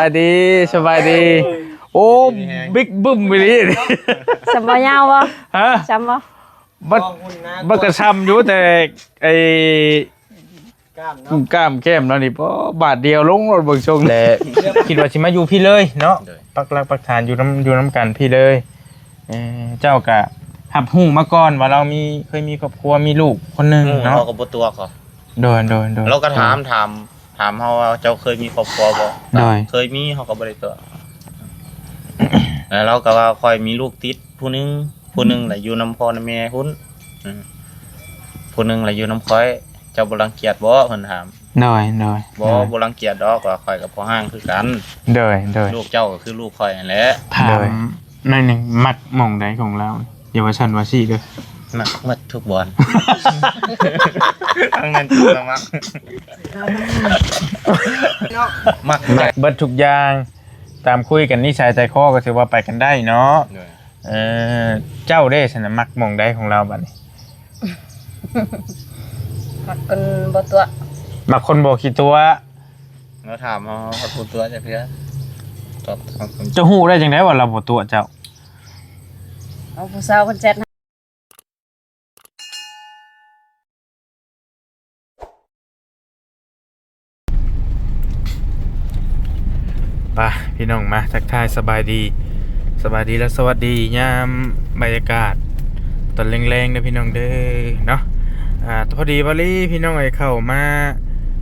ສະບາຍດີ ສະບາຍດີ. ໂອ້ ບິກບຶ້ມອີ່ຫຼີ. ສ່ຳບໍ່ຍາວບໍ່? ຮະ? ສ່ຳບໍ່? ບັດ ບັດກະສ່ຳຢູ່ ແຕ່ໄອ້ ກ້າມເນາະ ກ້າມແກ້ມລາວນີ້ ໂອ້ ບາດດຽວລົງໂລດເບິ່ງຊົງ ແລະ ຄິດວ່າຊິມາຢູ່ພີ້ເລີຍເນາະ. ໂດຍ ປັກຫຼັກປັກຖານຢູ່ນຳ ຢູ່ນຳກັນພີ້ເລີຍ. ເອີ ເຈົ້າກະຮັບຮູ້ມາກ່ອນວ່າລາວມີ ເຄີຍມີຄອບຄົວ ມີລູກຄົນໜຶ່ງເນາະ. ເຮົາກໍບໍ່ຕົວະເຂົາ. ໂດຍ ໂດຍ ໂດຍ ລາວກໍຖາມ ໂດຍ ຖາມ ຖາມເຮົາວ່າ ເຈົ້າເຄີຍມີຄອບຄົວບໍ່? ໂດຍ ເຄີຍມີ ເຮົາກໍບໍ່ໄດ້ຕົວະ. ແລ້ວລາວກໍວ່າ ຂ້ອຍມີລູກຕິດຜູ້ໜຶ່ງ ຜູ້ໜຶ່ງລະຢູ່ນຳພໍ່ນຳແມ່ພຸ້ນ ອືມ ຜູ້ໜຶ່ງລະຢູ່ນຳຂ້ອຍ ເຈົ້າບໍ່ລັງກຽດບໍ່? ເພິ່ນຖາມ. ໂດຍ ໂດຍ ບໍ່ ໂດຍ ບໍ່ລັງກຽດດອກ ວ່າຂ້ອຍກໍພໍ່ຮ້າງຄືກັນ. ໂດຍ ໂດຍ ລູກເຈົ້າກໍຄືລູກຂ້ອຍຫັ້ນແຫຼະ. ຖາມ ໂດຍ ໜ້ອຍໜຶ່ງ ມັກໝ່ອງໃດຂອງລາວ? ຢ່າວ່າຊັ້ນວ່າຊີ້ເດີ. ມັກໝົດທຸກບ່ອນ. ທັງແມ່ນກູກໍມັກ. ມັກ ມັກເບິດທຸກຢ່າງ. ຕາມຄຸຍກັນນິໄສໃຈຄໍກໍຖືວ່າໄປກັນໄດ້ເນາະ. ໂດຍ ເອີ ເຈົ້າເດ້ຊັ້ນນະ ມັກໝ່ອງໃດຂອງລາວບັດນີ້? ມັກຄົນບໍ່ຕົວະ. ມັກຄົນບໍ່ຂີ້ຕົວະ. ລາວຖາມເຮົາ ເຮົາບໍ່ຕົວະຈັກເທື່ອ. ຕອບ ເຈົ້າຮູ້ໄດ້ຈັ່ງໃດວ່າລາວບໍ່ຕົວະເຈົ້າ? ເອົາຜູ້ສາວເພິ່ນແຊັດ. ໄປພີ່ນ້ອງ ມາທັກທາຍສະບາຍດີ ສະບາຍດີ ແລະ ສະຫວັດດີຍາມບັນຍາກາດຕອນແລງໆເດີພີ່ນ້ອງເດີເນາະ. ອ່າ ພໍດີບາລີພີ່ນ້ອງເອີຍ ເຂົ້າມາ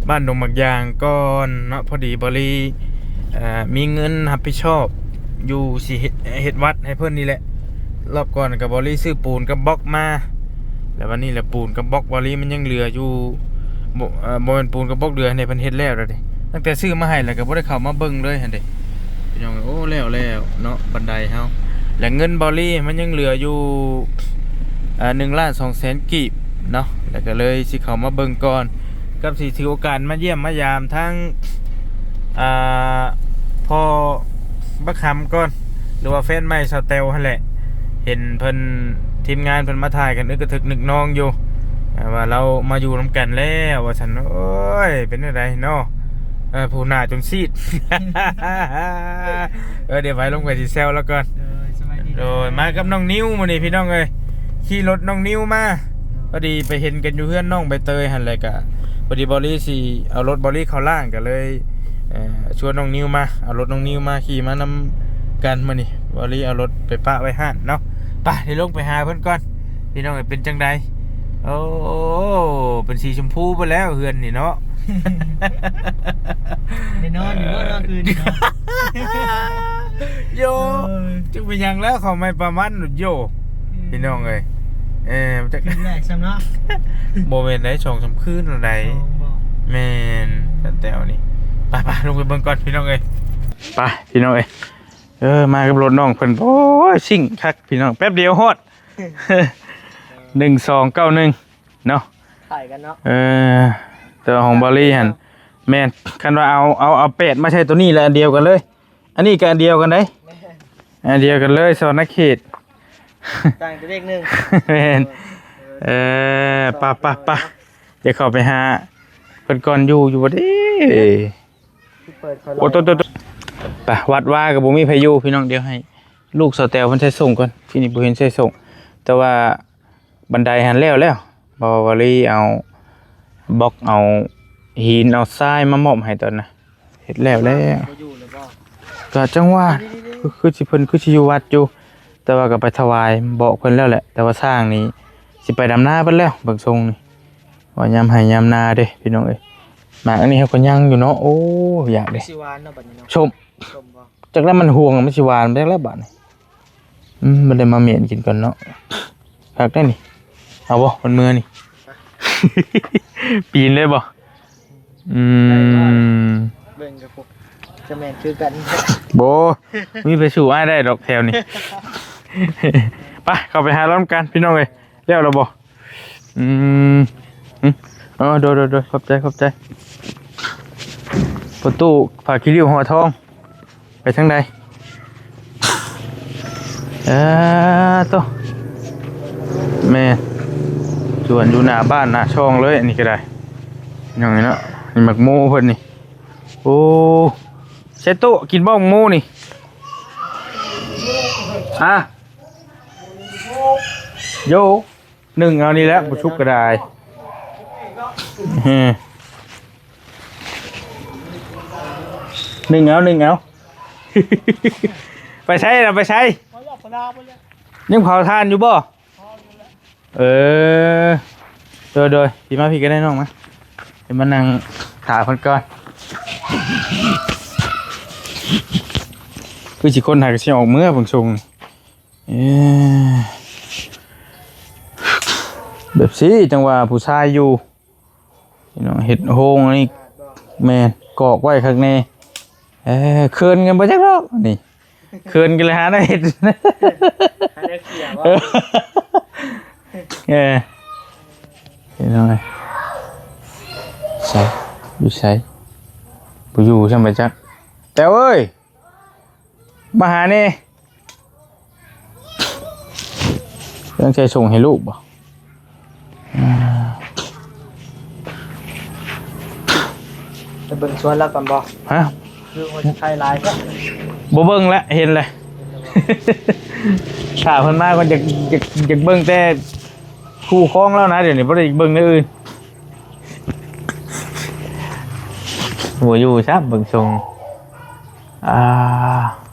ບ້ານດົງໝາກຢາງກ່ອນເນາະ. ພໍດີບາລີ ເອີ ມີເງິນຮັບຜິດຊອບຢູ່ ຊິເຮັດ ເຮັດວັດໃຫ້ເພິ່ນນີ້ແຫຼະ. ລອບກ່ອນກໍບາລີຊື້ປູນກັບບລັອກມາ ແລ້ວບັດນີ້ລະປູນກັບບລັອກບາລີມັນຍັງເຫຼືອຢູ່ ບໍ່ ເອີ ບໍ່ແມ່ນປູນກັບບລັອກເຫຼືອໃຫ້ເພິ່ນເຮັດແລ້ວເດ້. ຕັ້ງແຕ່ຊື້ມາໃຫ້ແລ້ວກໍບໍ່ໄດ້ເຂົ້າມາເບິ່ງເລີຍຫັ້ນເດ້ພີ່ນ້ອງ. ໂອ້ ແລ້ວແລ້ວເນາະ ບັນໄດເຮົາ ແລະ ເງິນບາລີມັນຍັງເຫຼືອຢູ່ ເອີ ໜຶ່ງລ້ານສອງແສນກີບເນາະ. ແລ້ວກໍເລີຍຊິເຂົ້າມາເບິ່ງກ່ອນ ກັບຊິຖືໂອກາດມາຢ້ຽມມາຢາມທັງ ອ່າ ພໍ່ບັກຄຳກ່ອນ ຫຼືວ່າແຟນໃໝ່ສາວແຕວຫັ້ນແຫຼະ. ເຫັນເພິ່ນ ທີມງານເພິ່ນມາຖ່າຍກັນອຶກກະທຶກນຶກນອງຢູ່ ອ່າ ວ່າລາວມາຢູ່ນຳກັນແລ້ວວ່າຊັ້ນ. ໂອ້ຍ ເປັນແນວໃດເນາະ ເອີ ຜູ້ໜ້າຈົນຊີດ. ເອີ ດຽວໄວ້ລົງໄປຊິແຊວລາວກ່ອນ. ໂດຍ ສະບາຍດີ. ໂດຍ ມາກັບນ້ອງນິວມື້ນີ້ພີ່ນ້ອງເອີຍ ຂີ່ລົດນ້ອງນິວມາ. ໂດຍ ພໍດີໄປເຫັນກັນຢູ່ເຮືອນນ້ອງໃບເຕີຍຫັ້ນແຫຼະ. ກະພໍດີບາລີຊິເອົາລົດບາລີເຂົ້າລ້າງ ກະເລີຍ ເອີ ຊວນນ້ອງນິວມາ ເອົາລົດນ້ອງນິວມາ ຂີ່ມານຳກັນມື້ນີ້. ບາລີເອົາລົດໄປປະໄວ້ຮ້ານເນາະ. ໄປ ດຽວລົງໄປຫາເພິ່ນກ່ອນພີ່ນ້ອງເອີຍ. ເປັນຈັ່ງໃດ? ໂອ້ ເປັນສີຊົມພູເບິດແລ້ວເຮືອນນີ້ເນາະ. ໄດ້ນອນຢູ່ບໍ່ເນາະຄືນນີ້ເນາະ? ໂຢ ເອີ ຈັກເປັນຫຍັງແລ້ວ ເຂົ້າໃໝ່ປາມັນໂຢ ອືມ ພີ່ນ້ອງເອີຍ. ເອີ ຈັກຄືນແລກຊ້ຳເນາະ. ບໍ່ແມ່ນໄດ໋ ສອງສາມຄືນແລ້ວໃດ໋. ສອງບໍ່? ແມ່ນ ສາວແຕວນີ້. ໄປໆ ລົງໄປເບິ່ງກ່ອນພີ່ນ້ອງເອີຍ. ໄປພີ່ນ້ອງເອີຍ. ເອີ ມາກັບລົດນ້ອງເພິ່ນ ໂອ້ຍ ຊິງຄັກພີ່ນ້ອງ ແປັບດຽວຮອດ. ໜຶ່ງສອງເກົ້າໜຶ່ງເນາະ ຄ້າຍກັນເນາະ. ເອີ ແຕ່ວ່າຂອງບາລີຫັ້ນ ແມ່ນ ຄັນວ່າເອົາ ເອົາ ເອົາແປດມາໃສ່ໂຕນີ້ລະອັນດຽວກັນເລີຍ. ອັນນີ້ກໍອັນດຽວກັນເດ້ ແມ່ນ ອັນດຽວກັນເລີຍ ສະຫວັນນະເຂດ ຕ່າງແຕ່ເລກໜຶ່ງ. ແມ່ນ ເອີ ເອີ ໄປໆໆ ດຽວເຂົ້າໄປຫາເພິ່ນກ່ອນ ຢູ່ ຢູ່ບໍ່ເດ້. ໂອ້ ໂຕໆໆ ໄປ ວັດວາກໍບໍ່ມີໃຜຢູ່ພີ່ນ້ອງ. ດຽວໃຫ້ລູກສາວແຕວເພິ່ນໃສ່ສົ່ງກ່ອນ ທີ່ນີ້ບໍ່ເຫັນໃສ່ສົ່ງ. ແຕ່ວ່າບັນໄດຫັ້ນແລ້ວແລ້ວ ບໍ່ວ່າລີເອົາບລັອກ ເອົາຫີນ ເອົາຊາຍມາມອບໃຫ້ຕອນນະ ເຮັດແລ້ວແລ້ວ. ບໍ່ຢູ່ແລ້ວບໍ່? ກໍຈັ່ງວ່າ ນີ້ໆໆ ຄື ຄືຊິເພິ່ນຄືຊິຢູ່ວັດຢູ່ ແຕ່ວ່າກໍໄປຖວາຍບອກເພິ່ນແລ້ວແຫຼະ. ແຕ່ວ່າຊ່າງນີ້ຊິໄປດຳນາເບິດແລ້ວ ເບິ່ງຊົງນີ້ ວ່າຍາມໄຮ່ຍາມນາເດ້ພີ່ນ້ອງເອີຍ. ໝາກອັນນີ້ເຮົາກໍຍັງຢູ່ເນາະ. ໂອ້ ຢາກເດ້ ຊິຫວານເນາະບັດນີ້ເນາະ. ສົ້ມ ສົ້ມບໍ່? ຈັກແລ້ວ ມັນຫ່ວງ ມັນຊິຫວານໄປຈັກແລ້ວບາດນີ້. ອືມ ບໍ່ໄດ້ມາເໝັນກິນກ່ອນເນາະ. ຄັກໄດ໋ນີ້. ເອົາບໍ່? ມັນເມືອນີ້ ປີນເລີຍບໍ່? ອືມ ເບິ່ງກັບພວກຈະແມ່ນຄືກັນ. ບໍ່ມີໃຜສູ້ອ້າຍໄດ້ດອກແຖວນີ້. ໄປ ເຂົ້າໄປຫາລາວນຳກັນພີ່ນ້ອງເອີຍ. ແລ້ວລະບໍ່? ອືມ ຫຶ ເອີ ໂດຍ ໂດຍ ໂດຍ ຂອບໃຈ ຂອບໃຈ. ປະຕູຜາຂີ້ລິ້ວຫໍທອງ ໄປທາງໃດ? ເອີ ໂຕ ແມ່ນ ສວນຢູ່ໜ້າບ້ານໜ້າຊ່ອງເລີຍ ອັນນີ້ກໍໄດ້ ພີ່ນ້ອງເອີຍເນາະ. ນີ້ໝາກໂມເພິ່ນນີ້. ໂອ້ ໃສ່ໂຕະກິນບໍ່ໝູນີ້? ຮະ? ໂຢ ໜຶ້ງເອົານີ້ແຫຼະ ບໍ່ສຸກກໍໄດ້. ເອີ ໜຶ້ງເອົາ ໜຶ້ງເອົາ. ໄປໃສລະ ໄປໃສ? ຍັງເຜົາຖ່ານຢູ່ບໍ່? ເອີ ໂດຍໆ ຊິມາພີ້ກໍໄດ້ນ້ອງ ມາ ຊິມານັ່ງຖ້າເພິ່ນກ່ອນ. ຄືຊິຄົນຫາກໍຊິອອກເມືອເບິ່ງຊົງນີ້. ເອີ ແບບຊີ້ ຈັ່ງວ່າຜູ້ຊາຍຢູ່ ພີ່ນ້ອງ ເຮັດໂຮງອັນນີ້ ແມ່ນ ກອກໄວ້ຄັກແນ່. ເອີ ເຂີນກັນບໍ່ຈັກດອກນີ້ ເຂີນກັນເລີຍ ຫາແນວເຮັດ ຫາແນວເຂົ້ຍບໍ່? ເອີ ເອີ ພີ່ນ້ອງເອີຍ ໃສ ຢູ່ໃສ? ບໍ່ຢູ່ຊ້ຳ ບໍ່ຈັກ. ແຕ້ວເອີຍ ມາຫາແດ່. ເພິ່ນໃສ່ສົ່ງໃຫ້ລູກບໍ່? ໄປເບິ່ງສວນລາວກ່ອນບໍ່? ຮະ? ຄືວ່າຊິໄຄຫຼາຍແທ້. ບໍ່ເບິ່ງແລ້ວ ເຫັນແລ້ວ. ຖ້າເພິ່ນມາກໍຢາກ ຢາກ ຢາກເບິ່ງແຕ່ຄູ່ຄອງລາວນະ ດຽວນີ້ບໍ່ໄດ້ເບິ່ງແນວອື່ນ. ບໍ່ຢູ່ຊ້ຳເບິ່ງຊົງ. ອ່າ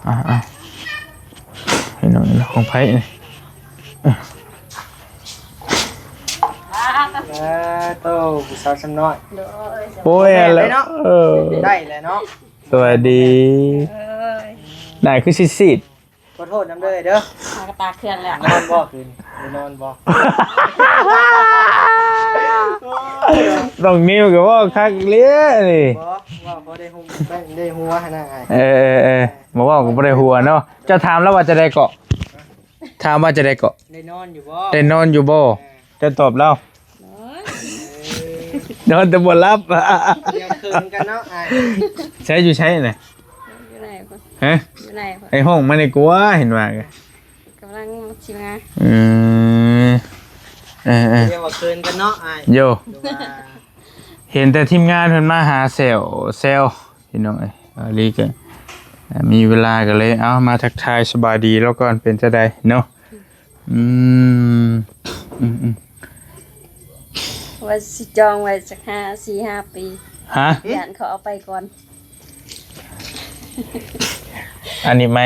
ອ່າ ອ່າ ພີ່ນ້ອງ ຂອງໃຜນີ້? ເອີ ໂຕ ຜູ້ສາວຊຳນ້ອຍ. ໂດຍ ໂອ້ຍ ແມ່ນເດ້ເນາະ. ເອີ ໄດ້ແລ້ວເນາະ. ສະບາຍດີ. ເອີຍ ໜ້າຄືຊິຊີດ. ຂໍໂທດນຳເດີເດີ ຫາກະຕາເຄື່ອງແລ້ວ. ນອນບໍ່ຄືນ? ໄດ້ນອນບໍ່? ນ້ອງນິວກໍເວົ້າຄັກເລີຍນີ້. ບໍ່ ເວົ້າພໍໄດ້ຮູ້ ໄດ້ ໄດ້ຫົວຫັ້ນນະອ້າຍ. ເອີ ເອີ ເອີ ບໍ່ເວົ້າກໍບໍ່ໄດ້ຫົວເນາະ. ເຈົ້າຖາມລາວວ່າຈັ່ງໃດເກາະ? ຖາມວ່າຈັ່ງໃດເກາະ? ໄດ້ນອນຢູ່ບໍ່? ໄດ້ນອນຢູ່ບໍ່? ເອີ ເຈົ້າຕອບລາວ. ນອນ. ນອນແຕ່ບໍ່ຫຼັບ. ຢ່າເຂີນກັນເນາະອ້າຍ. ໃສ ຢູ່ໃສນະ? ຢູ່ໃນພຸ້ນ. ຮະ? ຢູ່ໃນພຸ້ນ. ໄອ້ຫ້ອງມານີ້ກວ່າ ເຫັນວ່າ ກຳລັງຊິມາ. ອືມ ເອີໆ ຢ່າວ່າເຂີນກັນເນາະອ້າຍ. ໂຢ ເຫັນແຕ່ທີມງານເພິ່ນມາຫາແຊວ ແຊວ ພີ່ນ້ອງເອີຍ. ອາລີກໍມີເວລາກໍເລີຍ ເອົາ ມາທັກທາຍສະບາຍດີລາວກ່ອນ ເປັນຈັ່ງໃດເນາະ? ອືມ ອືມໆ ວ່າຊິຈອງໄວ້ຈັກຫ້າ ສີ່ຫ້າປີ. ຮະ? ຢ້ານເຂົາເອົາໄປກ່ອນ. ອັນນີ້ໃໝ່?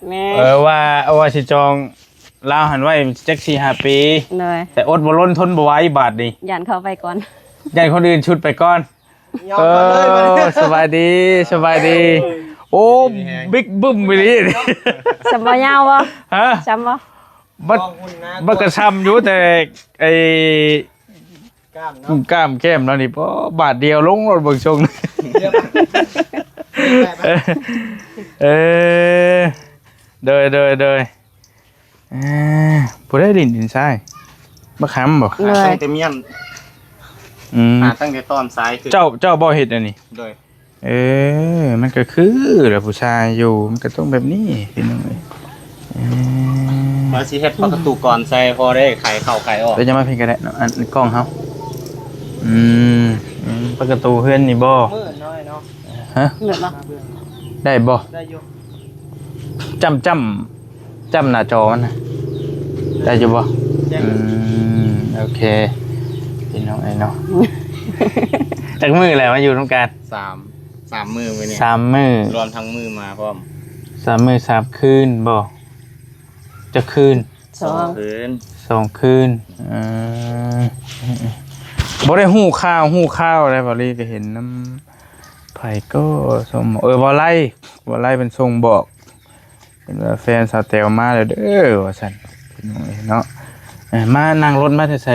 ແມ່ນ. ເອີ ວ່າ ວ່າຊິຈອງລາວຫັ້ນໄວ້ຈັກສີ່ຫ້າປີ. ໂດຍ. ແຕ່ອົດບໍ່ລົ້ນທົນບໍ່ໄຫວບາດນີ້ ຢ້ານເຂົາເອົາໄປກ່ອນ ຢ້ານຄົນອື່ນຊຸດໄປກ່ອນ. ຍອມ ເອີ ເຂົາເລີຍບາດນີ້. ສະບາຍດີ ສະບາຍດີ. ໂອ້ ບິກບຶ້ມອີ່ຫຼີ. ສ່ຳບໍ່ຍາວບໍ່? ຮະ? ສ່ຳບໍ່? ບັດ ບັດກະສ່ຳຢູ່ ແຕ່ໄອ້ກ້າມເນາະ ກ້າມແກ້ມລາວນີ້ ໂອ້ ບາດດຽວລົງໂລດເບິ່ງຊົງ. ເອີ ເອີ ໂດຍ ໂດຍ ໂດຍ. ເອີ ຜູ້ໃດຫຼິ້ນດິນຊາຍ? ບັກຫຳບໍ່? ໂດຍ. ຫາຕັ້ງແຕ່ມ້ຽນ. ອືມ ຫາຕັ້ງແຕ່ຕອນຊາຍຂຶ້ນ. ເຈົ້າ ເຈົ້າບໍ່ເຮັດອັນນີ້? ໂດຍ. ເອີ ມັນກໍຄືລະ ຜູ້ຊາຍຢູ່ ມັນກໍຕ້ອງແບບນີ້ ພີ່ນ້ອງເອີຍ. ເອີ ວ່າຊິເຮັດປະຕູກອນໃສ່ ພໍໄດ້ຂາຍເຂົ້າຂາຍອອກ. ແລ້ວຈະມາພີ້ກໍໄດ້ເນາະ ອັນກ້ອງເຮົາ. ອືມ ອືມ ປະຕູເຮືອນນີ້ບໍ່? ມືດໜ້ອຍເນາະ. ຮະ? ມືດເນາະ. ໄດ້ບໍ່? ໄດ້ຢູ່. ຈ້ຳ ຈ້ຳ ຈ້ຳໜ້າຈໍມັນນະ ໄດ້ຢູ່ບໍ່? ໄດ້. ອືມ ໂອເຄ ພີ່ນ້ອງເອີຍເນາະ. ຈັກມື້ແລ້ວມາຢູ່ນຳກັນ? ສາມ ສາມມື້ມື້ນີ້. ສາມມື້ ລວມທັງມື້ມາພ້ອມ. ສາມມື້ສາມຄືນບໍ່? ຈັກຄືນ? ສອງ ສອງຄືນ. ສອງຄືນ. ເອີ ບໍ່ໄດ້ຮູ້ຂ່າວ ຮູ້ຂ່າວໄດ໋ ບ່າວລີກໍເຫັນນຳ ໃຜກໍສົ່ງ ເອີ ບ່າວໄລ ບ່າວໄລເພິ່ນສົ່ງບອກ ເພິ່ນວ່າແຟນສາວແຕວມາແລ້ວເດີ ວ່າຊັ້ນ ພີ່ນ້ອງເອີຍເນາະ. ເອີ ມານັ່ງລົດມາແຕ່ໃສ?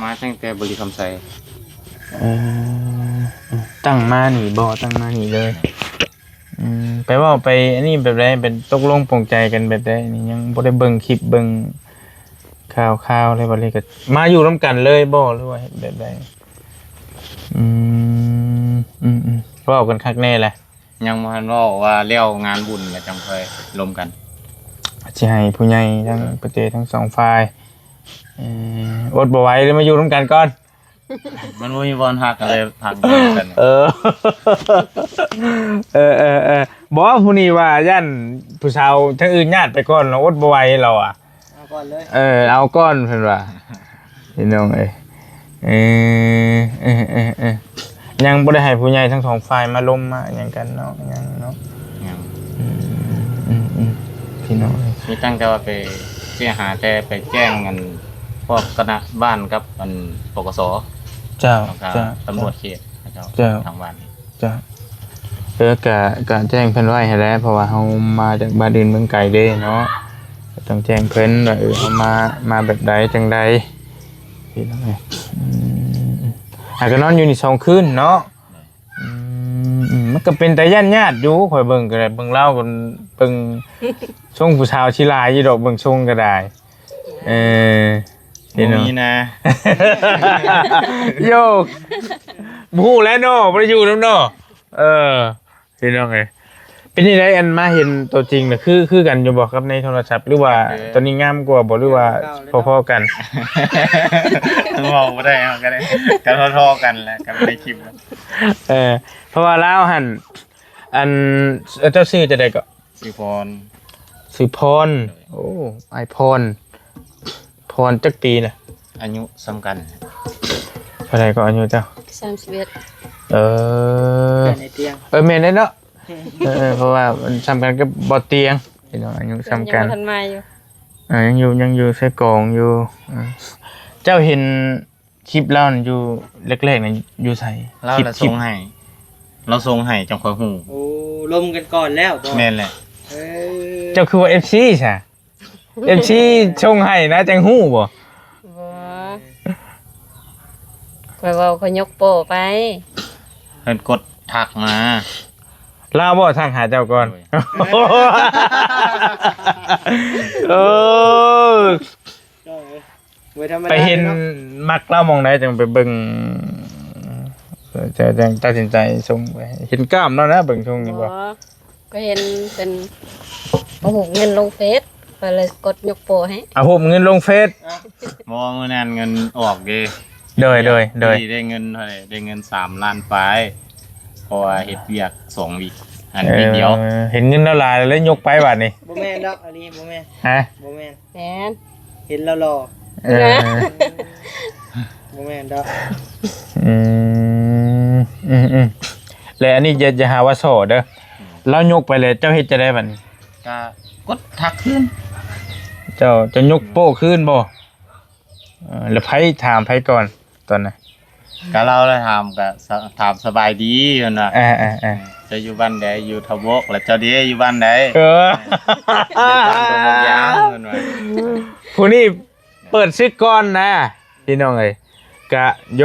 ມາຕັ້ງແຕ່ບໍລິຄຳໄຊ. ເອີ ຕັ້ງມານີ້ບໍ່? ຕັ້ງມານີ້ເລີຍ. ອືມ ໄປເວົ້າໄປອັນນີ້ແບບໃດ? ເປັນຕົກລົງປົງໃຈກັນແບບໃດ? ນີ້ຍັງບໍ່ໄດ້ເບິ່ງຄລິບເບິ່ງຂ່າວໆເລີຍ. ບັດນີ້ກໍມາຢູ່ນຳກັນເລີຍບໍ່ ຫຼືວ່າເຮັດແບບໃດ? ອືມ ອືມໆ ເວົ້າກັນຄັກແນ່ແຫຼະ. ຍັງບໍ່ທັນເວົ້າ ວ່າແລ້ວງານບຸນແລ້ວຈັ່ງຄ່ອຍລົມກັນ. ຊິໃຫ້ຜູ້ໃຫຍ່ທັງປະເທດທັງສອງຝ່າຍ ເອີ ອົດບໍ່ໄຫວເລີຍ ມາຢູ່ນຳກັນກ່ອນ. ມັນບໍ່ມີບ່ອນພັກ ກໍເລີຍພັກຢູ່ນຳກັນ. ເອີ ເອີໆໆ ບໍ່ ຜູ້ນີ້ວ່າຢ້ານຜູ້ສາວທາງອື່ນຍາດໄປກ່ອນ ອົດບໍ່ໄຫວລາວອະ. ເອົາກ່ອນເລີຍ. ເອີ ເອົາກ່ອນເພິ່ນວ່າ ພີ່ນ້ອງເອີຍ. ເອີ ເອີ ເອີ ເອີ ຍັງບໍ່ໄດ້ໃຫ້ຜູ້ໃຫຍ່ທັງສອງຝ່າຍມາລົມມາຫຍັງກັນເນາະ ຍັງເນາະ. ຍັງ. ອືມ ອືມ ອືມ ພີ່ນ້ອງເອີຍ ມີຕັ້ງແຕ່ວ່າໄປ ຊິຫາແຕ່ໄປແຈ້ງອັນພວກຄະນະບ້ານກັບອັນ ປກສ. ເຈົ້າ ແລ້ວກໍ ເຈົ້າ ຕຳຫຼວດເຂດເຂົາເຈົ້າ ເຈົ້າ ທາງບ້ານ. ເຈົ້າ ເອີ ກະ ກະແຈ້ງເພິ່ນໄວ້ຫັ້ນແຫຼະ ເພາະວ່າເຮົາມາຈາກບ້ານອື່ນເມືອງໄກເດ້ເນາະ ກະຕ້ອງແຈ້ງເພິ່ນວ່າ ເອີ ເຮົາມາ ມາແບບໃດຈັ່ງໃດ ພີ່ນ້ອງເອີຍ. ອືມ ຫາກະນອນຢູ່ນີ້ສອງຄືນເນາະ. ອືມ ອືມ ມັນກະເປັນຕາຢ້ານຍາດຢູ່ ຂ້ອຍເບິ່ງກະໄດ້ ເບິ່ງລາວກະ ເບິ່ງຊົງຜູ້ສາວຊິຫຼາຍຢູ່ດອກ ເບິ່ງຊົງກະໄດ້. ເອີ ບໍ່ມີນະ. ໂຢ ບໍ່ຮູ້ແຫຼະເນາະ ບໍ່ໄດ້ຢູ່ນຳເນາະ. ເອີ ພີ່ນ້ອງເອີຍ ເປັນຈັ່ງໃດ ອັນມາເຫັນຕົວຈິງນະ ຄື ຄືກັນຢູ່ບໍ່ກັບໃນໂທລະສັບ ຫຼືວ່າ ເອີ ຕົວນີ້ງາມກວ່າບໍ່ ຫຼືວ່າພໍໆກັນ? ເວົ້າບໍ່ໄດ້ເນາະ ກະໄດ້ ກະທໍ່ໆກັນແຫຼະ ກັບໃນຄລິບ. ເອີ ເພາະວ່າລາວຫັ້ນ ອັນ ເຈົ້າຊື່ຈັ່ງໃດເກາະ? ຊື່ພອນ. ຊື່ພອນ. ໂດຍ. ໂອ້ ອ້າຍພອນ. ພອນຈັກປີນະ? ອາຍຸສ່ຳກັນ. ເທົ່າໃດເກາະອາຍຸເຈົ້າ? ສາມສິບເອັດ. ເອີ ເອີ ແມ່ນເດ້ເນາະ. ເອີ ເອີ ເພາະວ່າມັນສ່ຳກັນກັບບໍ່ຕຽງ ພີ່ນ້ອງ ອາຍຸສ່ຳກັນ. ຍັງບໍ່ທັນມາຢູ່. ເອີ ຍັງຢູ່ ຍັງຢູ່ໃສ່ກອງຢູ່. ເອີ ເຈົ້າເຫັນ ຄລິບລາວນັ້ນຢູ່ແລກໆນັ້ນຢູ່ໃສ? ລາວລະສົ່ງໃຫ້ ລາວສົ່ງໃຫ້ຈັ່ງຂ້ອຍຮູ້. ໂອ້ ລົມກັນກ່ອນແລ້ວບໍ່? ແມ່ນແຫຼະ. ເອີ ເຈົ້າຄືວ່າເອັຟຊີຊະ? ເອັຟຊີສົ່ງໃຫ້ນະ ຈັ່ງຮູ້ບໍ່? ບໍ່ ຂ້ອຍເວົ້າ ຂ້ອຍຍົກໂປ້ໄປ ເພິ່ນກົດທັກມາ. ລາວບໍ່ທັກຫາເຈົ້າກ່ອນ? ໂດຍ. ເອີ ບໍ່ທຳມະດາ ໄປເຫັນ ເນາະ ມັກລາວໝ່ອງໃດຈັ່ງໄປເບິ່ງ ຈະ ຈັ່ງຕັດສິນໃຈສົ່ງໄປ ເຫັນກ້າມແລ້ວນະ ເບິ່ງຊົງນີ້ບໍ່? ບໍ່ ກໍເຫັນເປັນເອົາຮູບເງິນລົງເຟສ ຂ້ອຍເລີຍກົດຍົກໂປ້ໃຫ້. ເອົາຮູບເງິນລົງເຟສ? ບໍ່ ມື້ນັ້ນເງິນອອກເດ້. ໂດຍ ໂດຍ ໂດຍ. ພໍດີໄດ້ເງິນເທົ່າໃດ? ໄດ້ເງິນສາມລ້ານປາຍ ເພາະວ່າເຮັດວຽກສອງວິກ ອັນ ເອີ ວິກດຽວ. ເຫັນເງິນລາວຫຼາຍເລີຍຍົກໄປບາດນີ້. ບໍ່ແມ່ນດອກ ອັນນີ້ບໍ່ແມ່ນ. ຮະ? ບໍ່ແມ່ນ. ແມ່ນ ເຫັນລາວຫຼໍ່. ເອີ ບໍ່ແມ່ນດອກ. ອືມ ອືມໆ ແລະ ອັນນີ້ຢ່າ ຢ່າຫາວ່າສໍເດີ ລາວຍົກໄປແລ້ວ ເຈົ້າເຮັດຈັ່ງໃດບາດນີ້? ກະກົດທັກຄືນ. ເຈົ້າ ເຈົ້າຍົກໂປ້ຄືນບໍ່? ເອີ ແລ້ວໃຜຖາມໃຜກ່ອນຕອນນັ້ນ? ກະລາວລະຖາມ ກະສະ ຖາມສະບາຍດີຫັ້ນນະ. ເອີໆໆ ເຈົ້າຢູ່ບ້ານໃດ? ຢູ່ທະບົກ. ລະເຈົ້າເດ ຢູ່ບ້ານໃດ? ເອີ ເດີນທາງໄປໝົກຢາງເພິ່ນວ່າ. ຜູ້ນີ້ເປີດສຶກກ່ອນນະ ພີ່ນ້ອງເອີຍ. ກະໂຍ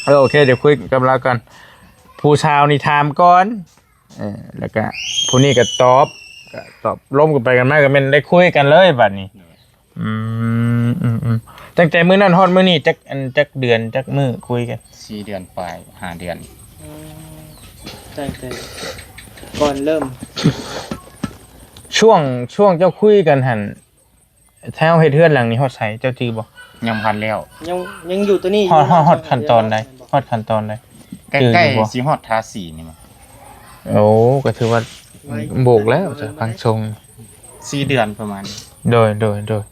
ເອີ ໂອເຄ ດຽວຄຸຍກັບລາວກ່ອນ. ຜູ້ສາວນີ້ຖາມກ່ອນ ເອີ ແລ້ວກະຜູ້ນີ້ກະຕອບ ກະຕອບ ລົມກັນໄປກັນມາ ກະແມ່ນໄດ້ຄຸຍກັນເລີຍບາດນີ້. ອືມ ອືມໆ ຕັ້ງແຕ່ມື້ນັ້ນຮອດມື້ນີ້ຈັກ ອັນ ຈັກເດືອນ ຈັກມື້ຄຸຍກັນ? ສີ່ເດືອນປາຍ ຫ້າເດືອນ. ອືມ ຕັ້ງແຕ່ກ່ອນເລີ່ມ ຊ່ວງ ຊ່ວງເຈົ້າຄຸຍກັນຫັ້ນ ແຖວເຮັດເຮືອນຫຼັງນີ້ຮອດໃສ ເຈົ້າຈື່ບໍ່? ຍັງບໍ່ທັນແລ້ວ. ຍັງ ຍັງຢູ່ໂຕນີ້ຢູ່. ຮອດ ຮອດ ຮອດຂັ້ນຕອນໃດ? ຮອດຂັ້ນຕອນໃດ? ໃກ້ໆຊິຮອດທາສີນີ້. ໂອ້ ກໍຖືວ່າໂບກແລ້ວ ໄວ ຈະພັງຊົງ. ສີ່ເດືອນປະມານ. ໂດຍ ໂດຍ ໂດຍ.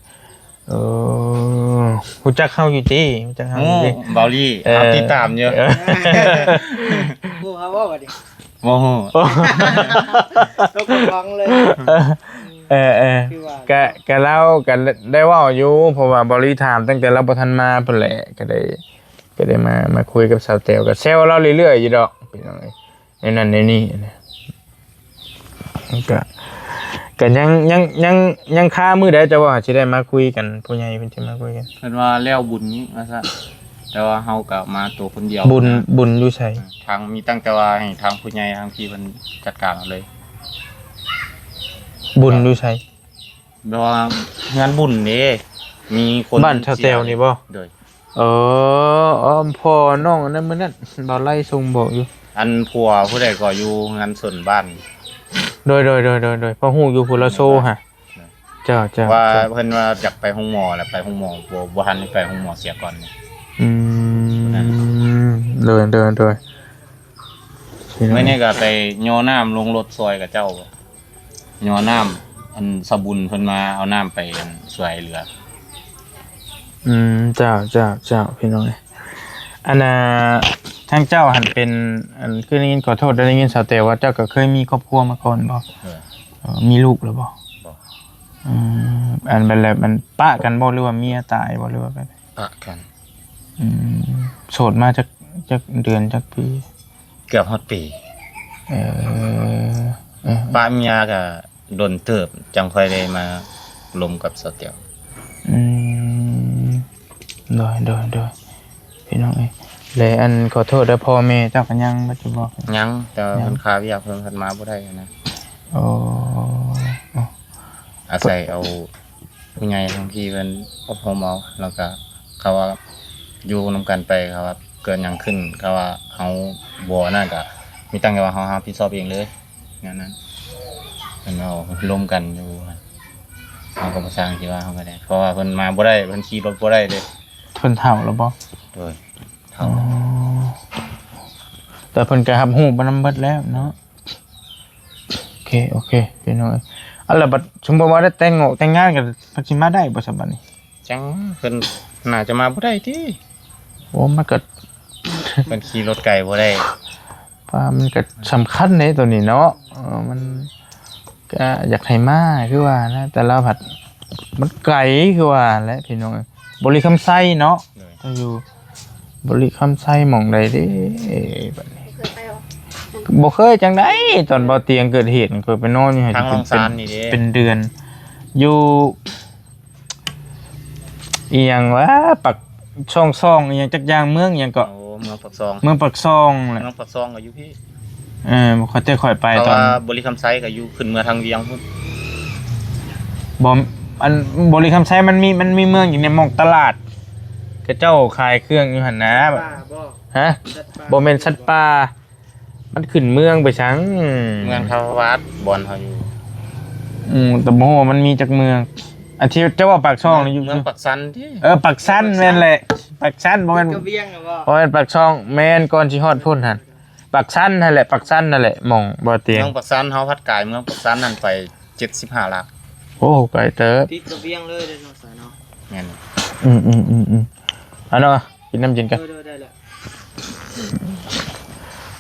ເອີ ຮູ້ຈັກເຮົາຢູ່ຕິ? ຮູ້ຈັກເຮົາຢູ່ຕິ? ເບົາລີ ເອີ ເຮົາຕິດຕາມຢູ່. ເອີ ຮູ້ເຮົາບໍ່ບັດນີ້? ບໍ່ຮູ້. ໂອ້ ຕົກກະຟັງເລີຍ. ເອີ ເອີ ຄືວ່າ ກະ ກະລາວກະໄດ້ເວົ້າຢູ່ ເພາະວ່າເບົາລີຖາມຕັ້ງແຕ່ລາວບໍ່ທັນມາພຸ້ນແຫຼະ ກະໄດ້ ກະໄດ້ມາ ມາຄຸຍກັບສາວແຕວ ກະແຊວລາວເລື້ອຍໆຢູ່ດອກ ພີ່ນ້ອງເອີຍ. ແນວນັ້ນແນວນີ້ນະ ກະ ກະຍັງ ຍັງ ຍັງ ຍັງຄາມື້ໃດ ເຈົ້າວ່າຊິໄດ້ມາຄຸຍກັນ ຜູ້ໃຫຍ່ເພິ່ນຊິມາຄຸຍກັນ? ເພິ່ນວ່າແລ້ວບຸນນີ້ວ່າຊັ້ນ ແຕ່ວ່າເຮົາກະມາໂຕຄົນດຽວ. ບຸນ ນະ ບຸນຢູ່ໃສ? ທາງ ມີຕັ້ງແຕ່ວ່າໃຫ້ທາງຜູ້ໃຫຍ່ທາງພີ້ເພິ່ນຈັດການເອົາເລີຍ. ບຸນຢູ່ໃສ? ແບບວ່າງານບຸນເດ້ ມີຄົນ ບ້ານຊາວແຕວນີ້ບໍ່? ໂດຍ. ເອີ ເອີ ພໍ່ນ້ອງອັນນັ້ນ ມື້ນັ້ນບ່າວໄລ່ສົ່ງບອກຢູ່ ອັນຜົວຜູ້ໃດເກາະ ຢູ່ເຮືອນສົນບ້ານ. ໂດຍ ໂດຍ ໂດຍ ໂດຍ ພໍຮູ້ຢູ່ ຜູ້ລາວໂຊຫະ. ໂດຍ ເຈົ້າ ເຈົ້າ ວ່າ ເຈົ້າ ເພິ່ນວ່າຢາກໄປໂຮງໝໍ ແລ້ວໄປໂຮງໝໍ ບໍ່ ບໍ່ທັນໄດ້ໄປໂຮງໝໍ ເສຍກ່ອນ. ອືມ ໂດຍ ໂດຍ ໂດຍ ພີ່ນ້ອງ ມື້ນີ້ກໍໄປຍໍນ້ຳລົງລົດຊ່ອຍເຂົາເຈົ້າ ຍໍນ້ຳ ອັນສາບຸນເພິ່ນມາເອົານ້ຳໄປ ອັນ ຊ່ວຍເຫຼືອ. ອືມ ເຈົ້າ ເຈົ້າ ເຈົ້າ ພີ່ນ້ອງເອີຍ ອັນນ່າ ທາງເຈົ້າຫັ້ນເປັນ ອັນ ຄືໄດ້ຍິນ ຂໍໂທດ ໄດ້ຍິນສາວແຕວວ່າເຈົ້າກໍເຄີຍມີຄອບຄົວມາກ່ອນບໍ່? ເອີ ເອີ ມີລູກແລ້ວບໍ່? ບໍ່. ອືມ ອັນ ແບບ ແລ້ວມັນປະກັນບໍ່ ຫຼືວ່າເມຍຕາຍບໍ່ ຫຼືວ່າແບບ? ປະກັນ. ອືມ ໂສດມາຈັກ ຈັກເດືອນ ຈັກປີ? ເກືອບຮອດປີ. ເອີ ເອີ ປະເມຍກໍດົນເຕີບ ຈັ່ງຄ່ອຍໄດ້ມາລົມກັບສາວແຕວ. ອືມ ໂດຍ ໂດຍ ໂດຍ ພີ່ນ້ອງເອີຍ ແລະ ອັນ ຂໍໂທດເດີ ພໍ່ແມ່ເຈົ້າກໍຍັງບໍ່ຈຸບໍ່? ຍັງ ແຕ່ວ່າ ຍັງ ເພິ່ນຄາວຽກ ເພິ່ນ ເພິ່ນມາບໍ່ໄດ້ນະ. ໂອ້ ອາໄສເອົາ ຜູ້ໃຫຍ່ທາງພີ້ເພິ່ນອົບຮົມເອົາ ແລ້ວກະເຂົາວ່າຢູ່ນຳກັນໄປ ເຂົາວ່າເກີດຫຍັງຂຶ້ນ ເຂົາວ່າເຮົາບໍ່ນັ້ນກະມີຕັ້ງແຕ່ວ່າເຮົາຮັບຜິດຊອບເອງເລີຍ ແນວນັ້ນ. ເພິ່ນເວົ້າລົມກັນຢູ່ ເຮົາກໍບໍ່ຊ່າງຊິວ່າເຮົາກໍໄດ້ ເພາະວ່າເພິ່ນມາບໍ່ໄດ້ ເພິ່ນຂີ່ລົດບໍ່ໄດ້ເດ້. ເພິ່ນເຖົ້າແລ້ວບໍ່? ໂດຍ ເຖົ້າ. ອໍ ແຕ່ເພິ່ນກໍຮັບຮູ້ນຳເບິດແລ້ວເນາະ. ໂອເຄ ໂອເຄ ພີ່ນ້ອງເອີຍ ອັນລະບັດສົມມຸດວ່າໄດ້ແຕ່ງງອກແຕ່ງງານກັນ ເພິ່ນຊິມາໄດ້ບໍ່ຊະບັດນີ້? ຈັ່ງວ່າເພິ່ນໜ້າຈະມາບໍ່ໄດ້ຕິ. ໂອ້ ມັນກໍ ເພິ່ນຂີ່ລົດໄກບໍ່ໄດ້ ວ່າມັນກໍສຳຄັນເດ້ໂຕນີ້ເນາະ. ເອີ ມັນກໍຢາກໃຫ້ມາຄືວ່ານະ ແຕ່ລາວພັດມັນໄກຄືວ່າແຫຼະ ພີ່ນ້ອງເອີຍ ບໍລິຄຳໄຊເນາະ. ໂດຍ ເຈົ້າຢູ່ບໍລິຄຳໄຊໝ່ອງໃດເດ້ບັດນີ້? ບໍ່ເຄີຍໄປບໍ່? ບໍ່ເຄີຍຈັ່ງໃດ. ຕອນບໍ່ຕຽງເກີດເຫດ ຂ້ອຍໄປນອນຢູ່ຫັ້ນ ທາງລ່ອງຊານນີ້ເດ້ ເປັນເດືອນ ຢູ່ອີ່ຫຍັງວະ ປາກຊ່ອງ ຊ່ອງອີ່ຫຍັງຈັກຢ່າງ ເມືອງອີ່ຫຍັງເກາະ? ໂອ້ ເມືອງປາກຊ່ອງ ເມືອງປາກຊ່ອງແຫຼະ ເມືອງປາກຊ່ອງກໍຢູ່ພີ້. ເອີ ຂ້ອຍ ແຕ່ຂ້ອຍໄປຕອນ ເພາະວ່າບໍລິຄຳໄຊກໍຢູ່ຂຶ້ນເມືອງທາງວຽງພຸ້ນ. ບໍ່ ອັນ ບໍລິຄຳໄຊມັນມີ ມັນມີເມືອງຢູ່ໃນໝ່ອງຕະຫຼາດ ເຂົາເຈົ້າຂາຍເຄື່ອງຢູ່ຫັ້ນນະ. ສັດປ່າບໍ່? ຮະ? ສັດປ່າ ບໍ່ແມ່ນສັດປ່າ ມັນຂຶ້ນເມືອງໄປສັງ ເມືອງທາວາດ ບ່ອນເຮົາຢູ່. ອືມ ແຕ່ບໍ່ຮູ້ວ່າມັນມີຈັກເມືອງ ອັນທີ່ເຈົ້າວ່າປາກຊ່ອງນີ້ຢູ່ ເມືອງປາກຊັນຕິ? ເອີ ປາກຊັນ ປາກຊັນ ແມ່ນແຫຼະ ປາກຊັນ ບໍ່ແມ່ນ ຕິດກັບວຽງນະບໍ່? ບໍ່ແມ່ນປາກຊ່ອງ ແມ່ນ ກ່ອນຊິຮອດພຸ້ນຫັ້ນ ປາກຊັນຫັ້ນແຫຼະ ປາກຊັນຫັ້ນແຫຼະ ໝ່ອງບໍ່ຕຽງ. ເມືອງປາກຊັນ ເຮົາພັດກາຍເມືອງປາກຊັນນັ້ນໄປເຈັດສິບຫ້າຫຼັກ. ໂອ້ ໄກເຕີບ ຕິດກັບວຽງເລີຍເດ້ເນາະ ສາຍເນາະ. ແມ່ນ. ອືມໆໆໆ ເອົາເນາະ ກິນນ້ຳເຢັນກັນ. ໂດຍໆ ໄດ້ແລ້ວ.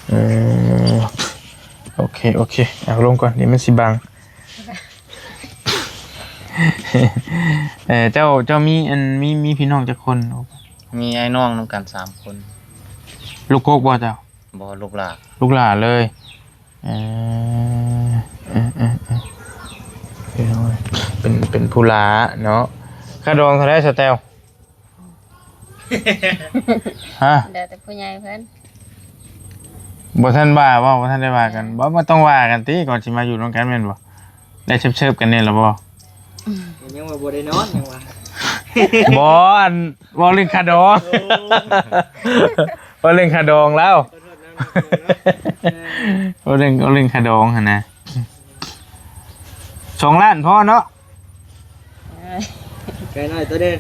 ເອີ ໂອເຄ ໂອເຄ ເອົາລົງກ່ອນ ດຽວມັນຊິບັງ. ເອີ ເຈົ້າ ເຈົ້າມີ ອັນ ມີ ມີພີ່ນ້ອງຈັກຄົນ? ມີອ້າຍນ້ອງນຳກັນສາມຄົນ. ລູກກົກບໍ່ເຈົ້າ? ບໍ່ ລູກຫຼ້າ. ລູກຫຼ້າເລີຍ. ເອີ ເອີ ເປັນ ເປັນຜູ້ຫຼ້າເນາະ. ຄ່າດອງເທົ່າໃດ ສາວແຕວ? ຮະ? ແລ້ວແຕ່ຜູ້ໃຫຍ່ເພິ່ນ. ບໍ່ທັນວ່າເວົ້າ ບໍ່ທັນໄດ້ວ່າກັນ. ບໍ່ ບໍ່ຕ້ອງວ່າກັນຕິ ກ່ອນຊິມາຢູ່ນຳກັນແມ່ນບໍ່? ໄດ້ເຊີບໆກັນແດ່ລະບໍ່? ອືມ ຍັງວ່າບໍ່ໄດ້ນອນ ຍັງວ່າ. ບໍ່ ອັນ ເວົ້າເລື່ອງຄ່າດອງ. ໂອ້ ເວົ້າເລື່ອງຄ່າດອງແລ້ວ. ຂໍໂທດນຳ ເວົ້າເລື່ອງ ເວົ້າເລື່ອງຄ່າດອງຫັ້ນນະ. ສອງລ້ານພໍເນາະ. ເອີຍ ໄກ່ນ້ອຍໂຕໜຶ່ງ.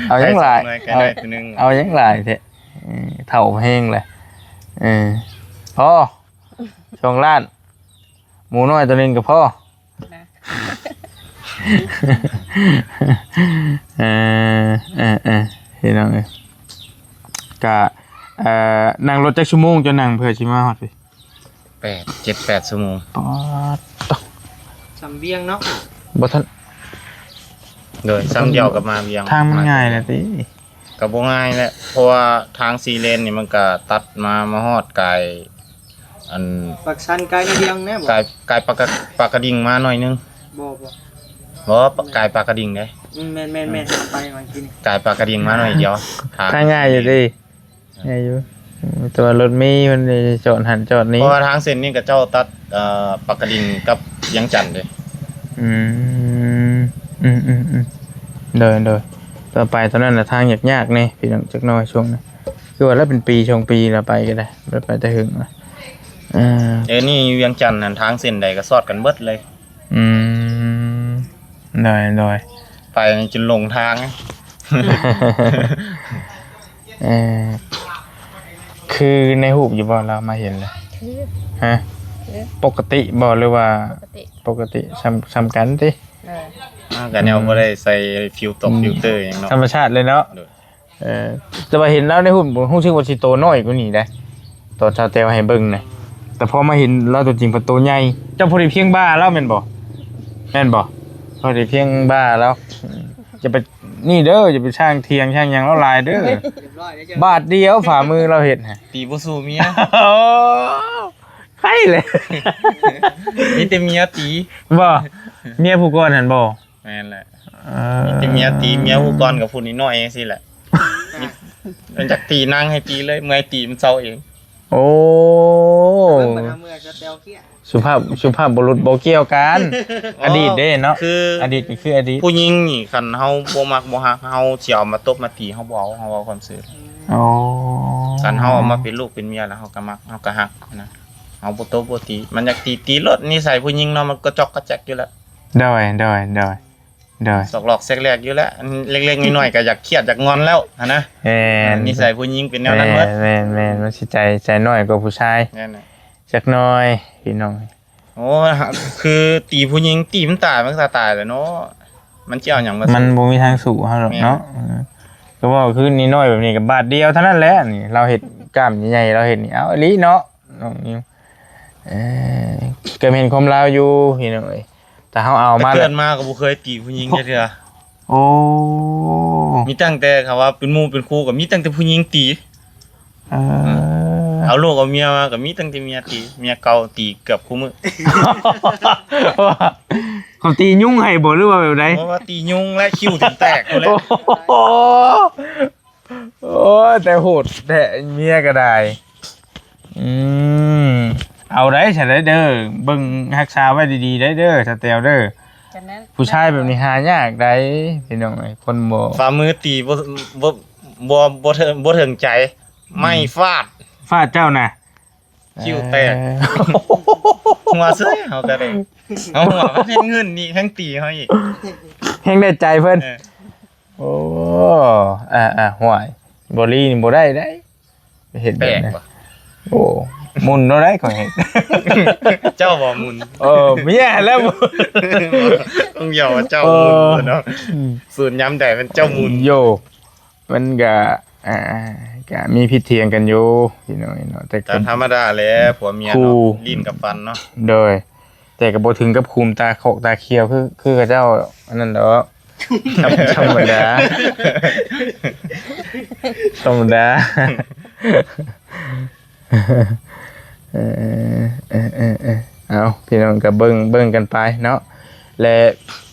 ເອົາຫຍັງຫຼາຍ? ໄກ່ນ້ອຍໂຕໜຶ່ງ. ເອົາຫຍັງຫຼາຍແທ້? ເອີ ເຖົ້າແຮງແລ້ວ. ເອີ ພໍ ສອງລ້ານ ໝູນ້ອຍໂຕໜຶ່ງກໍພໍ. ນະ ເອີ ເອີ ເອີ ພີ່ນ້ອງເອີຍ ກະ ເອີ ນັ່ງລົດຈັກຊົ່ວໂມງ ເຈົ້ານັ່ງເພື່ອຊິມາຮອດພີ້? ແປດ ເຈັດແປດຊົ່ວໂມງ. ປາດໂທ້ ສ່ຳວຽງເນາະ. ບໍ່ທັນ ໂດຍ ສ່ຳດຽວກັບມາວຽງ. ທາງມັນງ່າຍແຫຼະຕິ? ກໍບໍ່ງ່າຍແຫຼະ ເພາະວ່າທາງສີ່ເລນນີ້ມັນກໍຕັດມາ ມາຮອດກາຍ ອັນ ປາກຊັນ ກາຍໃນວຽງແນ່ບໍ່? ກາຍ ກາຍປາກະ ປາກກະດິງມາໜ້ອຍໜຶ່ງ. ບໍ່ ບໍ່ ບໍ່ ກາຍປາກກະດິງເດ້. ອືມ ແມ່ນໆໆ ໄປຫວ່າງກີ້ນີ້ ກາຍປາກກະດິງມາໜ້ອຍດຽວ. ທາງ ທາງງ່າຍຢູ່ເດ້. ງ່າຍຢູ່ ອືມ ແຕ່ວ່າລົດເມມັນຈອດຫັ້ນຈອດນີ້ ເພາະວ່າທາງເສັ້ນນີ້ເຂົາເຈົ້າຕັດ ເອີ ປາກກະດິງກັບວຽງຈັນເດ້. ອືມ ອືມໆໆ ໂດຍໆ ຕໍ່ໄປຕອນນັ້ນນະ ທາງຍາກໆແດ່ພີ່ນ້ອງ ຈັກໜ້ອຍຊ່ວງນັ້ນ ຄືວ່າລະເປັນປີສອງປີລະໄປກໍໄດ້ ບໍ່ໄດ້ໄປແຕ່ເຫິງລະ. ເອີ ເອີ ນີ້ວຽງຈັນຫັ້ນ ທາງເສັ້ນໃດກໍສອດກັນເບິດເລີຍ. ອືມ ໂດຍໆ ໄປຈົນຫຼົງທາງ. ເອີ ຄືໃນຮູບຢູ່ບໍ່ ລາວມາເຫັນນະ? ຄື ຮະ? ຄື ປົກກະຕິບໍ່ ຫຼືວ່າ ປົກກະຕິ ປົກກະຕິ ສ່ຳ ສ່ຳກັນຕິ? ເອີ ອ່າ ກໍແນວບໍ່ໄດ້ໃສ່ຟິວຕົກ ອືມ ຟິວເຕີຫຍັງເນາະ ທຳມະຊາດເລີຍເນາະ. ໂດຍ ເອີ ແຕ່ວ່າເຫັນລາວໃນຮູບ ຮູ້ສຶກວ່າຊິໂຕນ້ອຍກວ່ານີ້ໄດ໋ ຕອນສາວແຕວໃຫ້ເບິ່ງນະ, ແຕ່ພໍມາເຫັນລາວຕົວຈິງ ພັດໂຕໃຫຍ່. ເຈົ້າພໍດີພຽງບ່າລາວແມ່ນບໍ່? ແມ່ນບໍ່? ພໍດີພຽງບ່າລາວ. ອືມ ຢ່າໄປ ນີ້ເດີ ຢ່າໄປສ້າງຖຽງສ້າງຫຍັງລາວຫຼາຍເດີ. ບາດດຽວຝ່າມືລາວເຮັດໃຫ້ ຕີບໍ່ສູ້ເມຍ. ໂອ້ ໃຜແຫຼະ ມີແຕ່ເມຍຕີ. ບໍ່ ເມຍຜູ້ກ່ອນຫັ້ນບໍ່? ແມ່ນແຫຼະ. ເອີ ມີແຕ່ເມຍຕີ ເມຍຜູ້ກ່ອນກັບຜູ້ນ້ອຍໆ ຈັ່ງຊີ້ແຫຼະ. ມັນຢາກຕີນາງໃຫ້ຕີເລີຍ ເມື່ອຍຕີມັນເຊົາເອງ. ໂອ້ ເບິ່ງບັດເມື່ອຍສະແຕວເຄຍ ສຸພາບ ສຸພາບບຸລຸດບໍ່ກ່ຽວກັນ. ອໍ ອະດີດເດ້ເນາະ ຄື ອະດີດກໍຄືອະດີດ. ຜູ້ຍິງນີ້ ຄັນເຮົາບໍ່ມັກບໍ່ຮັກ ເຮົາຊິເອົາມາຕົບມາຕີ ເຮົາບໍ່ເອົາ ເຮົາເວົ້າຄວາມຊື່. ໂອ້ ຄັນເຮົາເອົາມາເປັນລູກເປັນເມຍແລ້ວ ເຮົາກໍມັກ ເຮົາກໍຮັກນະ. ເຮົາບໍ່ຕົບບໍ່ຕີ ມັນຢາກຕີ ຕີໂລດ. ນິໄສຜູ້ຍິງເນາະ ມັນກະຈອກກະແຈກຢູ່ແລ້ວ. ໂດຍ ໂດຍ ໂດຍ ໂດຍ ສອກຫຼອກແຊກແຫຼກຢູ່ແຫຼະ. ເລັກໆນ້ອຍໆກໍຢາກຄຽດຢາກງອນແລ້ວຫັ້ນນະ. ແມ່ນ ນິໄສຜູ້ຍິງເປັນແນວນັ້ນໝົດ. ແມ່ນໆໆ ມັນຊິໃຈ ໃຈນ້ອຍກວ່າຜູ້ຊາຍ. ແມ່ນແຫຼະ ຈັກໜ້ອຍພີ່ນ້ອງ. ໂອ້ ຄືຕີຜູ້ຍິງ ຕີມັນຕາຍ ມັນກໍຕາຍແຫຼະເນາະ. ມັນຊິເອົາຫຍັງມາ ມັນບໍ່ມີທາງສູ້ເຮົາດອກເນາະ. ແມ່ນ ເອີ ກໍເວົ້າຄືນ້ອຍໆແບບນີ້ກໍບາດດຽວເທົ່ານັ້ນແຫຼະ. ນີ້ລາວເຮັດກ້າມໃຫຍ່ໆ ລາວເຮັດນີ້ ເອົາອີ່ຫຼີເນາະ ນ້ອງນິວ. ເອີ ກໍແມ່ນຄວາມລາວຢູ່ພີ່ນ້ອງເອີຍ ແຕ່ເຮົາເອົາມາ ເກີດມາກໍບໍ່ເຄີຍຕີຜູ້ຍິງຈັກເທື່ອ. ໂອ້ ມີຕັ້ງແຕ່ເຂົາວ່າເປັນໝູ່ເປັນຄູ່ ກໍມີຕັ້ງແຕ່ຜູ້ຍິງຕີ. ເອີ ເອົາລູກເອົາເມຍມາກໍມີຕັ້ງແຕ່ເມຍຕີ ເມຍເກົ່າຕີເກືອບຄູ່ມື້. ເຂົາຕີຍຸງໃຫ້ບໍ່ ຫຼືວ່າແບບໃດ? ບໍ່ ວ່າຕີຍຸງແລະ ຄິ້ວຈົນແຕກພຸ້ນແຫຼະ. ໂອ້ ໂອ້ຍ ແຕ່ໂຫດແທ້ ເມຍກໍໄດ້. ອືມ ເອົາໄດ້ຊະໄດ໋ເດີ ເບິ່ງຮັກສາໄວ້ດີໆໄດ໋ເດີ ສະແຕວເດີ. ກໍນັ້ນ ຜູ້ຊາຍແບບນີ້ຫາຍາກໄດ໋ ພີ່ນ້ອງເອີຍ ຄົນບໍ່ ຝ່າມືຕີບໍ່ ບໍ່ ບໍ່ ບໍ່ເຖິງ ບໍ່ເຖິງໃຈ ໄມ້ ອືມ ຟາດ ຟາດເຈົ້ານະ ຄິ້ວແຕກ. ເອີ ຫົວເສີຍ ເຮົາກໍໄດ້ ເຮົາຫົວ ເຮັດເງິນນີ້ ແຮງຕີເຮົາອີກ ແຮງໄດ້ໃຈເພິ່ນ. ເອີ ໂອ້ ອ່າໆ ຫ້ວຍ ບໍລີນີ້ບໍ່ໄດ້ໄດ໋ ເຮັດແບບນັ້ນ. ໂອ້ ໝຸ່ນເນາະໄດ໋ຂ້ອຍເຮັດ. ເຈົ້າບໍ່ໝຸ່ນ? ເອີ ເມຍແລ້ວໝຸ່ນ. ຕ້ອງຢອມວ່າເຈົ້າໝຸ່ນເນາະ. ເອີ ອືມ ສູນຍາມໃດມັນເຈົ້າໝຸ່ນ. ໂຢ ມັນກະ ອ່າ ກະມີຜິດຖຽງກັນຢູ່ພີ່ນ້ອງເນາະ ແຕ່ ຕາມທຳມະດາແຫຼະ ຜົວເມຍເນາະ ຫຼິ້ນກັບຟັນເນາະ. ໂດຍ ແຕ່ກໍບໍ່ເຖິງກັບຂຸມຕາຂອກຕາຂຽວ ຄື ຄືເຂົາເຈົ້າອັນນັ້ນດອກ. ທຳ ທຳມະດາ ທຳມະດາ. ເອີ ເອີ ເອີ ເອີ ເອົາ ພີ່ນ້ອງກໍເບິ່ງ ເບິ່ງກັນໄປເນາະ ແລະ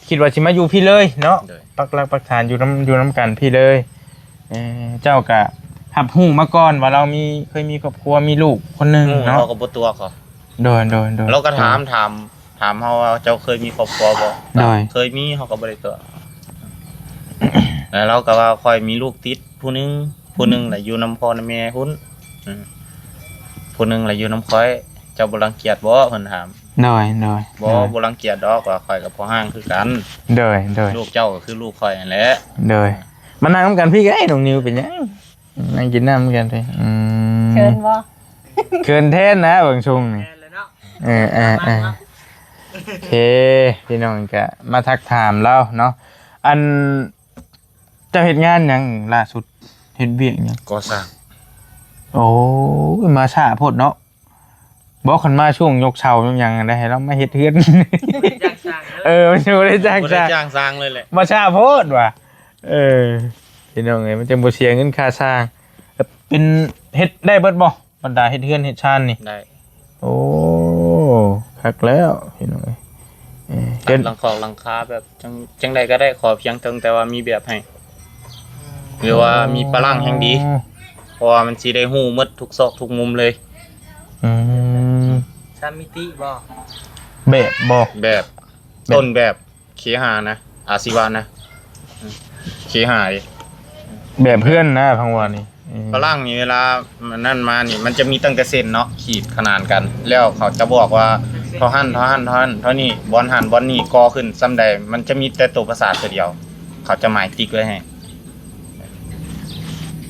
ຄິດວ່າຊິມາຢູ່ພີ້ເລີຍເນາະ. ໂດຍ ປັກຫຼັກປັກຖານຢູ່ນຳ ຢູ່ນຳກັນພີ້ເລີຍ. ເອີ ເຈົ້າກໍຮັບຮູ້ມາກ່ອນວ່າລາວມີ ເຄີຍມີຄອບຄົວ ມີລູກຄົນໜຶ່ງເນາະ. ເຮົາກໍບໍ່ຕົວະເຂົາ. ໂດຍ ໂດຍ ໂດຍ ລາວກໍຖາມ ຖາມ ຖາມເຮົາວ່າ ເຈົ້າເຄີຍມີຄອບຄົວບໍ່? ໂດຍ ເຄີຍມີ ເຮົາກໍບໍ່ໄດ້ຕົວະ. ແລ້ວລາວກໍວ່າ ຂ້ອຍມີລູກຕິດຜູ້ໜຶ່ງ ຜູ້ໜຶ່ງລະຢູ່ນຳພໍ່ນຳແມ່ພຸ້ນ ອືມ ຜູ້ໜຶ່ງລະຢູ່ນຳຂ້ອຍ ເຈົ້າບໍ່ລັງກຽດບໍ່? ເພິ່ນຖາມ. ໂດຍ ໂດຍ ບໍ່ ໂດຍ ບໍ່ລັງກຽດດອກ ວ່າຂ້ອຍກໍພໍ່ຮ້າງຄືກັນ. ໂດຍ ໂດຍ ລູກເຈົ້າກໍຄືລູກຂ້ອຍຫັ້ນແຫຼະ. ໂດຍ ມານັ່ງນຳກັນພີ້ກໍໄດ້ ນ້ອງນິວ ເປັນຫຍັງ? ນັ່ງກິນນ້ຳນຳກັນພີ້. ອືມ ເຂີນບໍ່? ເຂີນແທນນະ ເບິ່ງຊົງນີ້. ແມ່ນແລ້ວເນາະ. ເອີ ເອີ ເອີ ໂອເຄ ພີ່ນ້ອງກໍມາທັກຖາມລາວເນາະ. ອັນ ເຈົ້າເຮັດງານຫຍັງລ່າສຸດ? ເຮັດວຽກຫຍັງ? ກໍ່ສ້າງ. ໂອ້ຍ ມາຊ້າໂພດເນາະ. ບໍ່ ຄັນມາຊ່ວງຍົກເສົາຍົກຫຍັງໄດ້ ໃຫ້ລາວມາເຮັດເຮືອນ. ບໍ່ໄດ້ຈ້າງສ້າງເດີ. ເອີ ບໍ່ໄດ້ຈ້າງ ບໍ່ໄດ້ ສ້າງ ຈ້າງສ້າງເລີຍແຫຼະ. ມາຊ້າໂພດວ່າ. ເອີ ພີ່ນ້ອງເອີຍ ມັນຈັ່ງບໍ່ເສຍເງິນຄ່າສ້າງ. ເປັນ ເຮັດໄດ້ເບິດບໍ່? ບັນດາເຮັດເຮືອນເຮັດຊານນີ້. ໄດ້. ໂອ້ ຄັກແລ້ວພີ່ນ້ອງເອີຍ. ເອີ ຕັດຫຼັງຄອກຫຼັງຄາແບບ ຈັ່ງ ຈັ່ງໃດກໍໄດ້ ຂໍພຽງເຖິງແຕ່ວ່າມີແບບໃຫ້ ຫຼືວ່າມີຝຣັ່ງແຮ່ງດີ. ອໍ ເພາະວ່າມັນຊິໄດ້ຮູ້ໝົດທຸກຊອກທຸກມຸມເລີຍ. ອືມ ສາມມິຕິບໍ່? ແບບບໍ່? ແບບ ແບບ ຕົ້ນແບບ ເຄຫານະ ອາຊີວະນະ ເຄຫາເດ ແບບເຮືອນນະ ພັງວ່ານີ້. ອືມ ຝຣັ່ງນີ້ເວລາອັນນັ້ນມານີ້ ມັນຈະມີຕັ້ງແຕ່ເສັ້ນເນາະ ຂີດຂະໜານກັນ ແລ້ວເຂົາຈະບອກວ່າ ທໍ່ຫັ້ນ ທໍ່ຫັ້ນ ທໍ່ນັ້ນ ທໍ່ນີ້ ບ່ອນຫັ້ນ ບ່ອນນີ້ ກໍ່ຂຶ້ນສ່ຳໃດ ມັນຈະມີແຕ່ໂຕປະສາດຕົວດຽວ ເຂົາຈະໝາຍຕິກໄວ້ໃຫ້.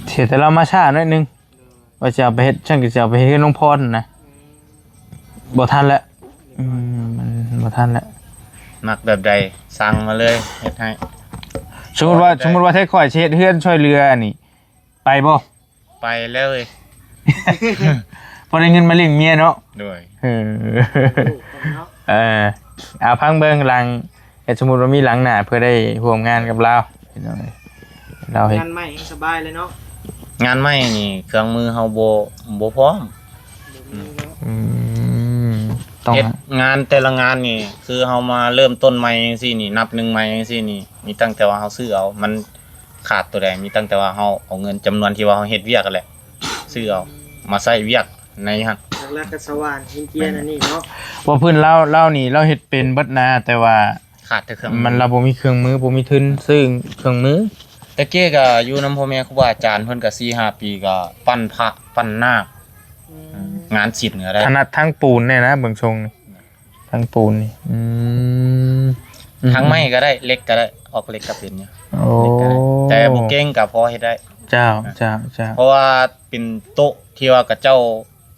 ເສຍແຕ່ລາວມາຊ້າໜ້ອຍໜຶ່ງ. ວ່າຊິເອົາໄປເຮັດ ຊັ້ນກໍຊິເອົາໄປເຮັດເຮືອນນ້ອງພອນນະ ບໍ່ທັນແລ້ວ. ອືມ ມັນບໍ່ທັນແລ້ວ. ມັກແບບໃດ ສັ່ງມາເລີຍ ເຮັດໃຫ້. ສົມມຸດວ່າ ສົມມຸດວ່າແທ້ຂ້ອຍຊິເຮັດເຮືອນຊ່ອຍເຫຼືອອັນນີ້ ໄປບໍ່? ໄປແລ້ວເອີຍ ພໍໄດ້ເງິນມາລ້ຽງເມຍເນາະ. ໂດຍ ເອີ ເອີ ເອົາ ຟັງເບິ່ງຫຼັງ ແຕ່ສົມມຸດວ່າມີຫຼັງໜ້າ ເພື່ອໄດ້ຮ່ວມງານກັບລາວ ພີ່ນ້ອງເອີຍ. ລາວເຮັດງານໃໝ່ແຮ່ງສະບາຍເລີຍເນາະ. ງານໃໝ່ນີ້ເຄື່ອງມືເຮົາບໍ່ ບໍ່ພ້ອມ. ອືມ ອືມ ຕ້ອງ ເຮັດງານແຕ່ລະງານນີ້ ຄືເຮົາມາເລີ່ມຕົ້ນໃໝ່ຈັ່ງຊີ້ນີ້ ນັບໜຶ່ງໃໝ່ຈັ່ງຊີ້ນີ້ ມີຕັ້ງແຕ່ວ່າເຮົາຊື້ເອົາ ມັນຂາດໂຕໃດ ມີຕັ້ງແຕ່ວ່າເຮົາເອົາເງິນຈຳນວນທີ່ວ່າເຮົາເຮັດວຽກຫັ້ນແຫຼະ ຊື້ເອົາມາໃຊ້ວຽກໃນຫັ້ນ. ຫຼັກໆກໍສະຫວ່ານຫີນເຈຍນອັນນີ້ເນາະ. ວ່າພື້ນລາວ ລາວນີ້ລາວເຮັດເປັນເບິດນາ ແຕ່ວ່າຂາດແຕ່ເຄື່ອງມື ມັນ ລາວບໍ່ມີເຄື່ອງມື ບໍ່ມີທຶນຊື້ເຄື່ອງມື. ແຕ່ກີ້ກໍຢູ່ນຳພໍ່ແມ່ຄູບາອາຈານເພິ່ນກໍສີ່ຫ້າປີ ກໍປັ້ນພະ ປັ້ນນາກ ອືມ ງານສິນກໍໄດ້ ຖະໜັດທາງປູນແດ່ນະ ເບິ່ງຊົງນີ້ ທາງປູນນີ້. ອືມ ທາງໄມ້ກໍໄດ້ ເຫຼັກກໍໄດ້ ອອກເຫຼັກກໍເປັນຢູ່. ໂອ້ ເຫຼັກກໍໄດ້ ແຕ່ບໍ່ເກັ່ງກໍພໍເຮັດໄດ້. ເຈົ້າ ເຈົ້າ ເຈົ້າ ເພາະວ່າເປັນໂຕະທີ່ວ່າເຂົາເຈົ້າ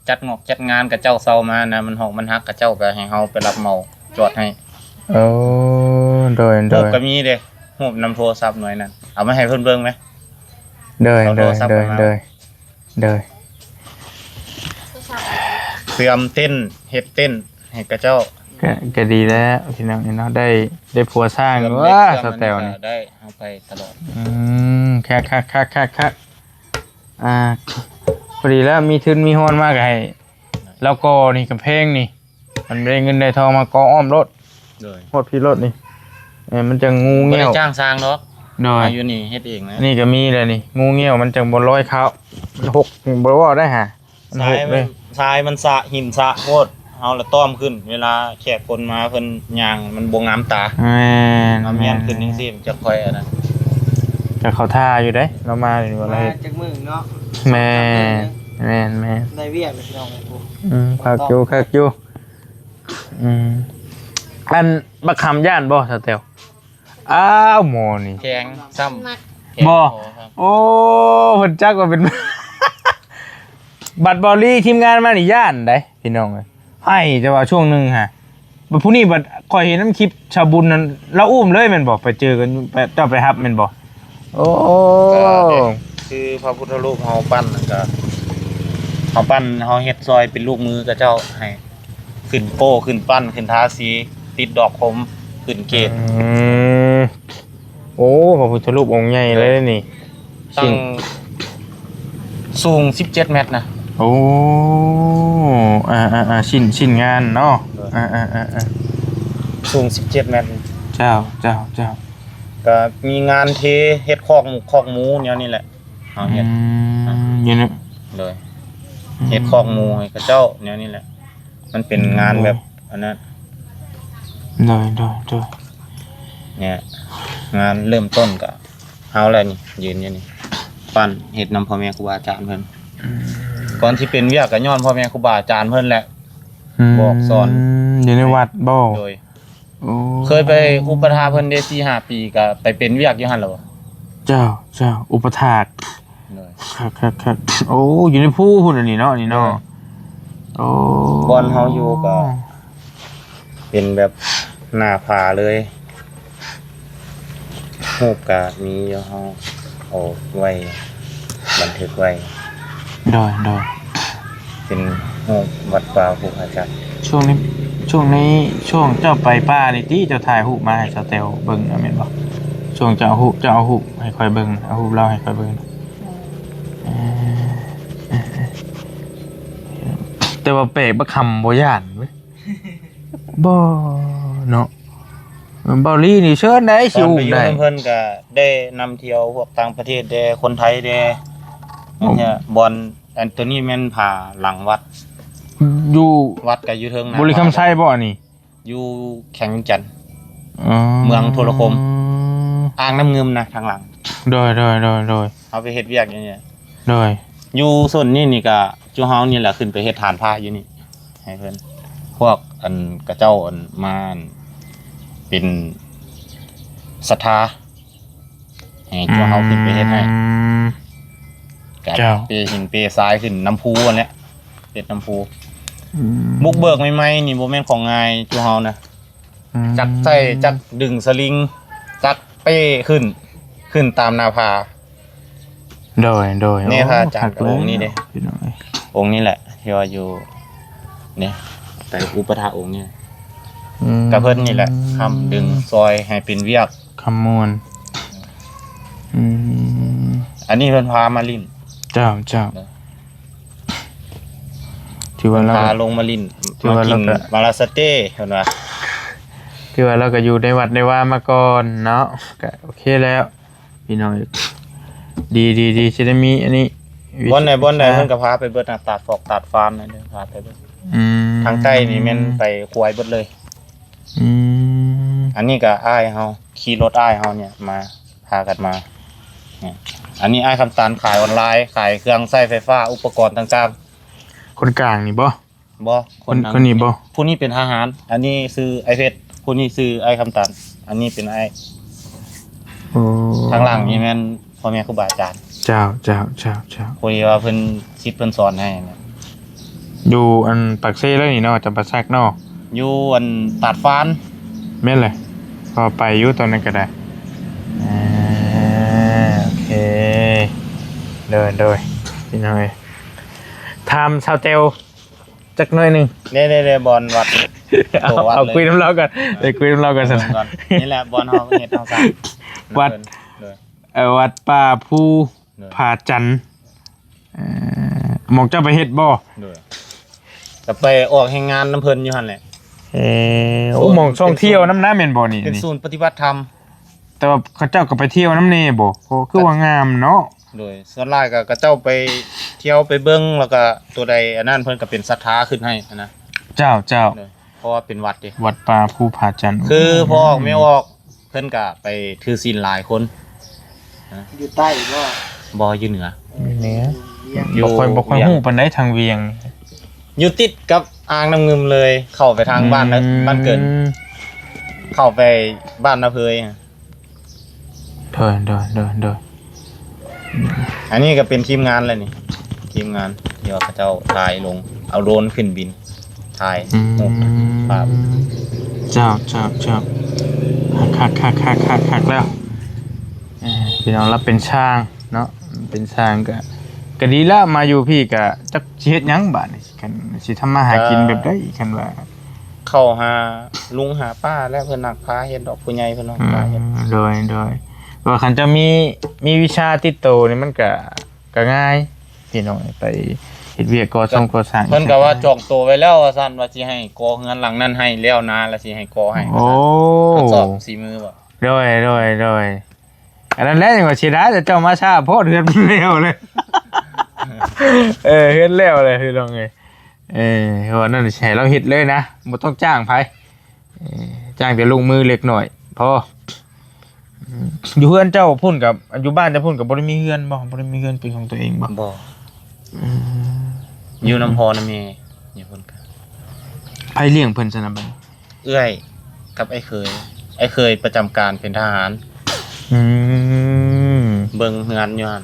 ຈັດງອກຈັດງານ ເຂົາເຈົ້າເຊົ່າມານະ ມັນຫອກມັນຫັກ ເຂົາເຈົ້າກໍໃຫ້ເຮົາໄປຮັບເໝົາຈອດໃຫ້. ໂອ້ ໂດຍ ໂດຍ ຮູບກໍມີເດ້ ຮູບນຳໂທລະສັບໜ່ວຍນັ້ນ ເອົາມາໃຫ້ເພິ່ນເບິ່ງແມ. ໂດຍ ເອົາໂທລະສັບ ໂດຍ ມາ ໂດຍ ໂດຍ ເຊື່ອມເຕັ້ນ ເຮັດເຕັ້ນໃຫ້ເຂົາເຈົ້າ. ກະ ກະດີແລ້ວພີ່ນ້ອງເອີຍເນາະ ໄດ້ ໄດ້ຜົວຊ່າງ. ເຊື່ອມເຫຼັກ ວ້າ ເຊື່ອມ ສະແຕວນີ້ ໄດ້ ເຮົາໄປຕະຫຼອດ. ອືມ ຄັກໆໆໆ ອ່າ ພໍດີແລ້ວ ມີທຶນມີຮອນມາກໍໃຫ້ລາວກໍ່ນີ້ ກຳແພງນີ້ ມັນໄດ້ເງິນໄດ້ທອງມາກໍ່ອ້ອມໂລດ. ໂດຍ ຮອດພີ້ໂລດນີ້ ເອີ ມັນຈັ່ງງູງຽວ ບໍ່ໄດ້ຈ້າງຊ່າງດອກ. ໂດຍ ເຮົາຢູ່ນີ້ເຮັດເອງນະ. ນີ້ກໍມີແຫຼະນີ້ ງູງຽວມັນຈັ່ງບໍ່ລອຍເຂົ້າ ມັນຫົກ ບໍ່ເວົ້າໄດ້ຫາ ມັນຫົກເດ້. ຊາຍມັນ ຊາຍມັນສະ ຫີນສະໂພດ ເຮົາລະຕ້ອມຂຶ້ນ ເວລາແຂກຄົນມາເພິ່ນຍ່າງມັນບໍ່ງາມຕາ. ແມ່ນ ເຮົາມ້ຽນຂຶ້ນຈັ່ງຊີ້ ມັນຈະຄ່ອຍອັນນັ້ນ. ກໍເຂົ້າທ່າຢູ່ເດ້ ລາວມານີ້ ມາຈັກມື້ເນາະ. ແມ່ນ ສອງສາມມື້ ແມ່ນໆ ໄດ້ວຽກແລ້ວພີ່ນ້ອງເອີຍ. ອືມ ຄັກຢູ່ ຄັກຢູ່. ອືມ ອັນບັກຄຳຢ້ານບໍ່ ສາວແຕວ? ອ້າວ ໝໍນີ້ແຂງຊ້ຳ ແຂງບໍ່ ຄໍຊ້ຳ. ໂອ້ ເພິ່ນຈັກວ່າເປັນ ບັດເບົາລີທີມງານມານີ້ຢ້ານໃດ໋ພີ່ນ້ອງເອີຍ. ໃຫ້ແຕ່ວ່າຊ່ວງໜຶ່ງຫະ ບັດຜູ້ນີ້ບັດຂ້ອຍເຫັນນຳຄລິບຊາວບຸນນັ້ນ ລາວອຸ້ມເລີຍແມ່ນບໍ່? ໄປເຈີກັນ ໄປ ເຈົ້າໄປຮັບແມ່ນບໍ່? ໂອ້ ກໍຄືພະພຸດທະຮູບເຮົາປັ້ນນັ້ນກໍ ເຮົາປັ້ນ ເຮົາເຮັດຊ່ອຍເປັນລູກມືຂະເຈົ້າ ໃຫ້ຂຶ້ນໂປ້ ຂຶ້ນປັ້ນ ຂຶ້ນທາສີ ຕິດດອກຄົມ ຂຶ້ນເກດ. ອືມ ໂອ້ ພະພຸດທະຮູບອົງໃຫຍ່ເລີຍນີ້. ຕັ້ງ ຊິ້ນ ສູງສິບເຈັດແມັດນະ. ໂອ້ ອ່າໆໆ ຊິ້ນ ຊິ້ນງານເນາະ. ໂດຍ ອ່າໆໆໆ ສູງສິບເຈັດແມັດ. ເຈົ້າ ເຈົ້າ ເຈົ້າ. ກໍມີງານເທ ເຮັດຄອກໝູ ຄອກໝູແນວນີ້ແຫຼະ ເຮົາເຮັດ. ອືມ ຢູ່ໃນ ໂດຍ ອືມ ເຮັດຄອກໝູໃຫ້ເຂົາເຈົ້າແນວນີ້ແຫຼະ. ມັນເປັນງານແບບ ໂດຍ ອັນນັ້ນ. ໂດຍ ໂດຍ ໂດຍ. ນີ້ງານເລີ່ມຕົ້ນກໍເຮົາແຫຼະນີ້ ຢືນຢູ່ນີ້ ປັ້ນເຮັດນຳພໍ່ແມ່ຄູບາອາຈານເພິ່ນ. ອືມ ກ່ອນຊິເປັນວຽກກໍຍ້ອນພໍ່ແມ່ຄູບາອາຈານເພິ່ນແຫຼະ ອືມ ບອກສອນ ຢູ່ໃນວັດບໍ່? ໂດຍ. ໂອ້ ເຄີຍໄປອຸປະຖາກເພິ່ນເດ້ ສີ່ຫ້າປີ ກໍໄປເປັນວຽກຢູ່ຫັ້ນແລ້ວ. ເຈົ້າ ເຈົ້າ ອຸປະຖາກ. ໂດຍ ຄັກໆໆ. ໂອ້ ຢູ່ໃນພູພຸ້ນ ອັນນີ້ເນາະ ນີ້ເນາະ. ໂດຍ. ໂອ້ ບ່ອນເຮົາຢູ່ກໍເປັນແບບໜ້າຜາເລີຍ. ຮູບກະມີຢູ່ ເຮົາເອົາໄວ້ ບັນທຶກໄວ້. ໂດຍ ໂດຍ. ເປັນຮູບວັດວາພູຜາຈັກ. ຊ່ວງນີ້ ຊ່ວງນີ້ ຊ່ວງເຈົ້າໄປປ່ານີ້ຕິ ເຈົ້າຖ່າຍຮູບມາໃຫ້ສາວແຕວເບິ່ງນະ ແມ່ນບໍ່? ຊ່ວງເຈົ້າເອົາຮູບ ເຈົ້າເອົາຮູບໃຫ້ຂ້ອຍເບິ່ງ ເອົາຮູບລາວໃຫ້ຂ້ອຍເບິ່ງ. ເອີ ເອີ ເອີ ແຕ່ວ່າແປກ ບັກຄຳບໍ່ຢ້ານເວີຍ. ບໍ່ເນາະ ເບົາລີນີ້ເຊີນໄດ້ ຊິອຸ້ມໄດ້. ຕອນໄປຢູ່ນຳເພິ່ນກະໄດ້ນຳທ່ຽວພວກຕ່າງປະເທດແດ່ ຄົນໄທແດ່. ໂອ້ ອັນເນີ້ຍ ບ່ອນ ອັນໂຕນີ້ແມ່ນຜາຫຼັງວັດ ຢູ່ ວັດກະຢູ່ເທິງນະ ບໍລິຄຳໄຊບໍ່ອັນນີ້? ຢູ່ແຂວງວຽງຈັນ. ອໍ ເມືອງໂທລະຄົມ ອ່າງນ້ຳງື່ມນະ ທາງຫຼັງ. ໂດຍ ໂດຍ ໂດຍ ໂດຍ. ເຮົາໄປເຮັດວຽກຢູ່ນີ້. ໂດຍ. ຢູ່ໂຊນນີ້ນີ້ກະ ຈຸເຮົານີ້ແຫຼະ ຂຶ້ນໄປເຮັດຖານພະຢູ່ນີ້ໃຫ້ເພິ່ນ ພວກອັນຂະເຈົ້າອັນມາອັນເປັນສັດທາ ໃຫ້ພວກເຮົາຂຶ້ນໄປເຮັດໃຫ້. ອືມ ເຈົ້າ ເປຫີນເປຊາຍຂຶ້ນນ້ຳພູຫັ້ນແຫຼະ ເຮັດນ້ຳພູ. ອືມ ບຸກເບີກໃໝ່ໆນີ້ບໍ່ແມ່ນຂອງງ່າຍຈຸເຮົານະ. ອືມ ຈັກໃຊ້ ຈັກດຶງສະລິງ ຈັກເປ້ຂຶ້ນ ຂຶ້ນຕາມໜ້າຜາ. ໂດຍ ໂດຍ ນີ້ພະອາຈານ ໂອ້ ຄັກເລີຍ ອົງນີ້ເດ້ ພີ່ນ້ອງເອີຍ ອົງນີ້ແຫຼະທີ່ວ່າຢູ່ນີ້ ໄປອຸປະຖາກອົງນີ້. ອືມ ກະເພິ່ນນີ້ແຫຼະຄ້ຳດຶງຊ່ອຍໃຫ້ເປັນວຽກ ຄຳມ່ວນ. ອືມ ອັນນີ້ເພິ່ນພາມາຫຼິ້ນ. ເຈົ້າ ເຈົ້າ ເອີ ຖືວ່າລາວ ພາລົງມາຫຼິ້ນ ຖືວ່າລາວ ມາກິນ ກະ ມາລາສະເຕ ເພິ່ນວ່າ ຖືວ່າລາວກະຢູ່ໃນວັດໃນວາມາກ່ອນເນາະ ກະໂອເຄແລ້ວພີ່ນ້ອງ. ດີ ດີ ດີ ຊິໄດ້ມີອັນນີ້ ບ່ອນໃດ ບ່ອນໃດ ເພິ່ນກະພາໄປເບິດນະ ຕາດຟອກຕາດຟານນັ້ນ ພາໄປເບິດ. ອືມ ທາງໃຕ້ນີ້ແມ່ນໄປຄວາຍເບິດເລີຍ. ອືມ ອັນນີ້ກະອ້າຍເຮົາ ຂີ່ລົດອ້າຍເຮົານີ້ມາ ພາກັນມາ. ອັນນີ້ອ້າຍຄຳຕັນຂາຍອອນລາຍ ຂາຍເຄື່ອງໃຊ້ໄຟຟ້າ ອຸປະກອນຕ່າງໆ. ຄົນກາງນີ້ບໍ່? ບໍ່ ຄົນ ຄົນນີ້ບໍ່? ຜູ້ນີ້ເປັນທະຫານ ອັນນີ້ຊື່ອ້າຍເພັດ ຜູ້ນີ້ຊື່ອ້າຍຄຳຕັນ ອັນນີ້ເປັນອ້າຍ. ໂອ້ ທາງຫຼັງນີ້ແມ່ນພໍ່ແມ່ຄູບາອາຈານ. ເຈົ້າ ເຈົ້າ ເຈົ້າ ເຈົ້າ ຜູ້ທີ່ວ່າເພິ່ນສິດເພິ່ນສອນໃຫ້ນະ. ຢູ່ອັນປາກເຊເລີຍນີ້ເນາະ ຈຳປາສັກເນາະ. ຢູ່ອັນຕາດຟານ. ແມ່ນແຫຼະ ພໍໄປຢູ່ຕອນນັ້ນກະໄດ້. ເອີ ໂອເຄ ໂດຍ ໂດຍ ພີ່ນ້ອງເອີຍ ຖາມສາວແຕວຈັກໜ້ອຍໜຶ່ງ. ເດ້ໆໆ ບ່ອນວັດ ເອົາ ໂຕວັດ ເອົາ ເລີຍ ຄຸຍນຳລາວກ່ອນ ເອີ ໄດ້ຄຸຍນຳລາວກ່ອນຊັ້ນ. ນີ້ແຫຼະບ່ອນເຮົາເຮັດເຮົາສ້າງ ວັດ ໂດຍ ເອີ ວັດປ່າພູ ໂດຍ ຜາຈັນ. ເອີ ໝ່ອງເຈົ້າໄປເຮັດບໍ່? ໂດຍ ກະໄປອອກແຮງງານນຳເພິ່ນຢູ່ຫັ້ນແຫຼະ. ເອີ ໂອ້ ໝ່ອງທ່ອງທ່ຽວນຳນະແມ່ນບໍ່ນີ້? ເປັນສູນປະຕິບັດທຳ. ແຕ່ວ່າເຂົາເຈົ້າກະໄປທ່ຽວນຳແດ່ບໍ່? ໂອ້ ຄືວ່າງາມເນາະ. ໂດຍ ສ່ວນຫຼາຍກະເຂົາເຈົ້າໄປທ່ຽວໄປເບິ່ງ ແລ້ວກະໂຕໃດອັນນັ້ນເພິ່ນກະເປັນສັດທາຂຶ້ນໃຫ້ຫັ້ນນະ. ເຈົ້າ ເຈົ້າ ໂດຍ ເພາະວ່າເປັນວັດເດ້ ວັດປ່າພູຜາຈັນ. ຄືພໍ່ອອກແມ່ອອກ ເພິ່ນກະໄປຖືສິນຫຼາຍຄົນ. ຢູ່ໃຕ້ບໍ່? ບໍ່ ຢູ່ເໜືອ. ຢູ່ເໜືອ ຢູ່ວຽງ ບໍ່ຄ່ອຍ ບໍ່ຄ່ອຍຮູ້ປານໃດທາງວຽງ. ຢູ່ຕິດກັບອ່າງນ້ຳງື່ມເລີຍ ເຂົ້າໄປທາງບ້ານນະ ອືມ ບ້ານເກີນ ເຂົ້າໄປບ້ານນາເພີຍ. ໂດຍ ໂດຍ ໂດຍ ໂດຍ. ອັນນີ້ກະເປັນທີມງານແຫຼະນີ້ ທີມງານທີ່ວ່າເຂົາເຈົ້າຖ່າຍລົງ ເອົາໂດຣນຂຶ້ນບິນ ຖ່າຍ ອືມ ຮູບພາບ. ເຈົ້າ ເຈົ້າ ເຈົ້າ ຄັກ ຄັກ ຄັກ ຄັກ ຄັກແລ້ວ. ເອີ ພີ່ນ້ອງ ລາວເປັນຊ່າງເນາະ ເປັນຊ່າງກະ ກະດີແລ້ວ ມາຢູ່ພີ້ກະຈັກຊິເຮັດຫຍັງບາດນີ້ ຄັນຊິທຳມາຫາກິນແບບໃດ ຄັນວ່າ ເຂົ້າຫາລຸງຫາປ້າແລ້ວ ເພິ່ນມັກພາເຮັດດອກ ຜູ້ໃຫຍ່ເພິ່ນມັກພາເຮັດ. ອືມ ໂດຍ ໂດຍ ວ່າຄັນຈະມີ ມີວິຊາຕິດໂຕນີ້ມັນກະ ກະງ່າຍພີ່ນ້ອງ ໄປເຮັດວຽກກໍ່ສ້າງກໍ່ສ້າງ. ເພິ່ນກະວ່າຈອງໂຕໄວ້ແລ້ວວ່າຊັ້ນ ວ່າຊິໃຫ້ກໍ່ເຮືອນຫຼັງນັ້ນໃຫ້ແລ້ວນາ ແລ້ວຊິໃຫ້ກໍ່ໃຫ້. ໂອ້ ທົດສອບສີມືບໍ່? ໂດຍ ໂດຍ ໂດຍ. ອັນນັ້ນແຫຼະ ຍັງວ່າເສຍດາຍ ແຕ່ເຈົ້າມາຊ້າໂພດ ເຮືອນແລ້ວເລີຍ. ເອີ ເຮືອນແລ້ວເລີຍພີ່ນ້ອງເອີຍ. ເອີ ເພາະວ່ານັ້ນໃຫ້ລາວເຮັດເລີຍນະ ບໍ່ຕ້ອງຈ້າງໃຜ. ເອີ ຈ້າງແຕ່ລູກມືເລັກນ້ອຍພໍ. ອືມ ຢູ່ເຮືອນເຈົ້າພຸ້ນກະ ຢູ່ບ້ານເຈົ້າພຸ້ນກະບໍ່ໄດ້ມີເຮືອນບໍ່? ບໍ່ໄດ້ມີເຮືອນເປັນຂອງຕົວເອງບໍ່? ບໍ່. ອືມ ຢູ່ນຳພໍ່ນຳແມ່ ຢູ່ພຸ້ນກະ. ໃຜລ້ຽງເພິ່ນຊັ້ນນະບັດນີ້? ເອື້ອຍກັບອ້າຍເຂີຍ. ອ້າຍເຂີຍປະຈຳການເປັນທະຫານ. ອືມ ເບິ່ງເຮືອນຢູ່ຫັ້ນ.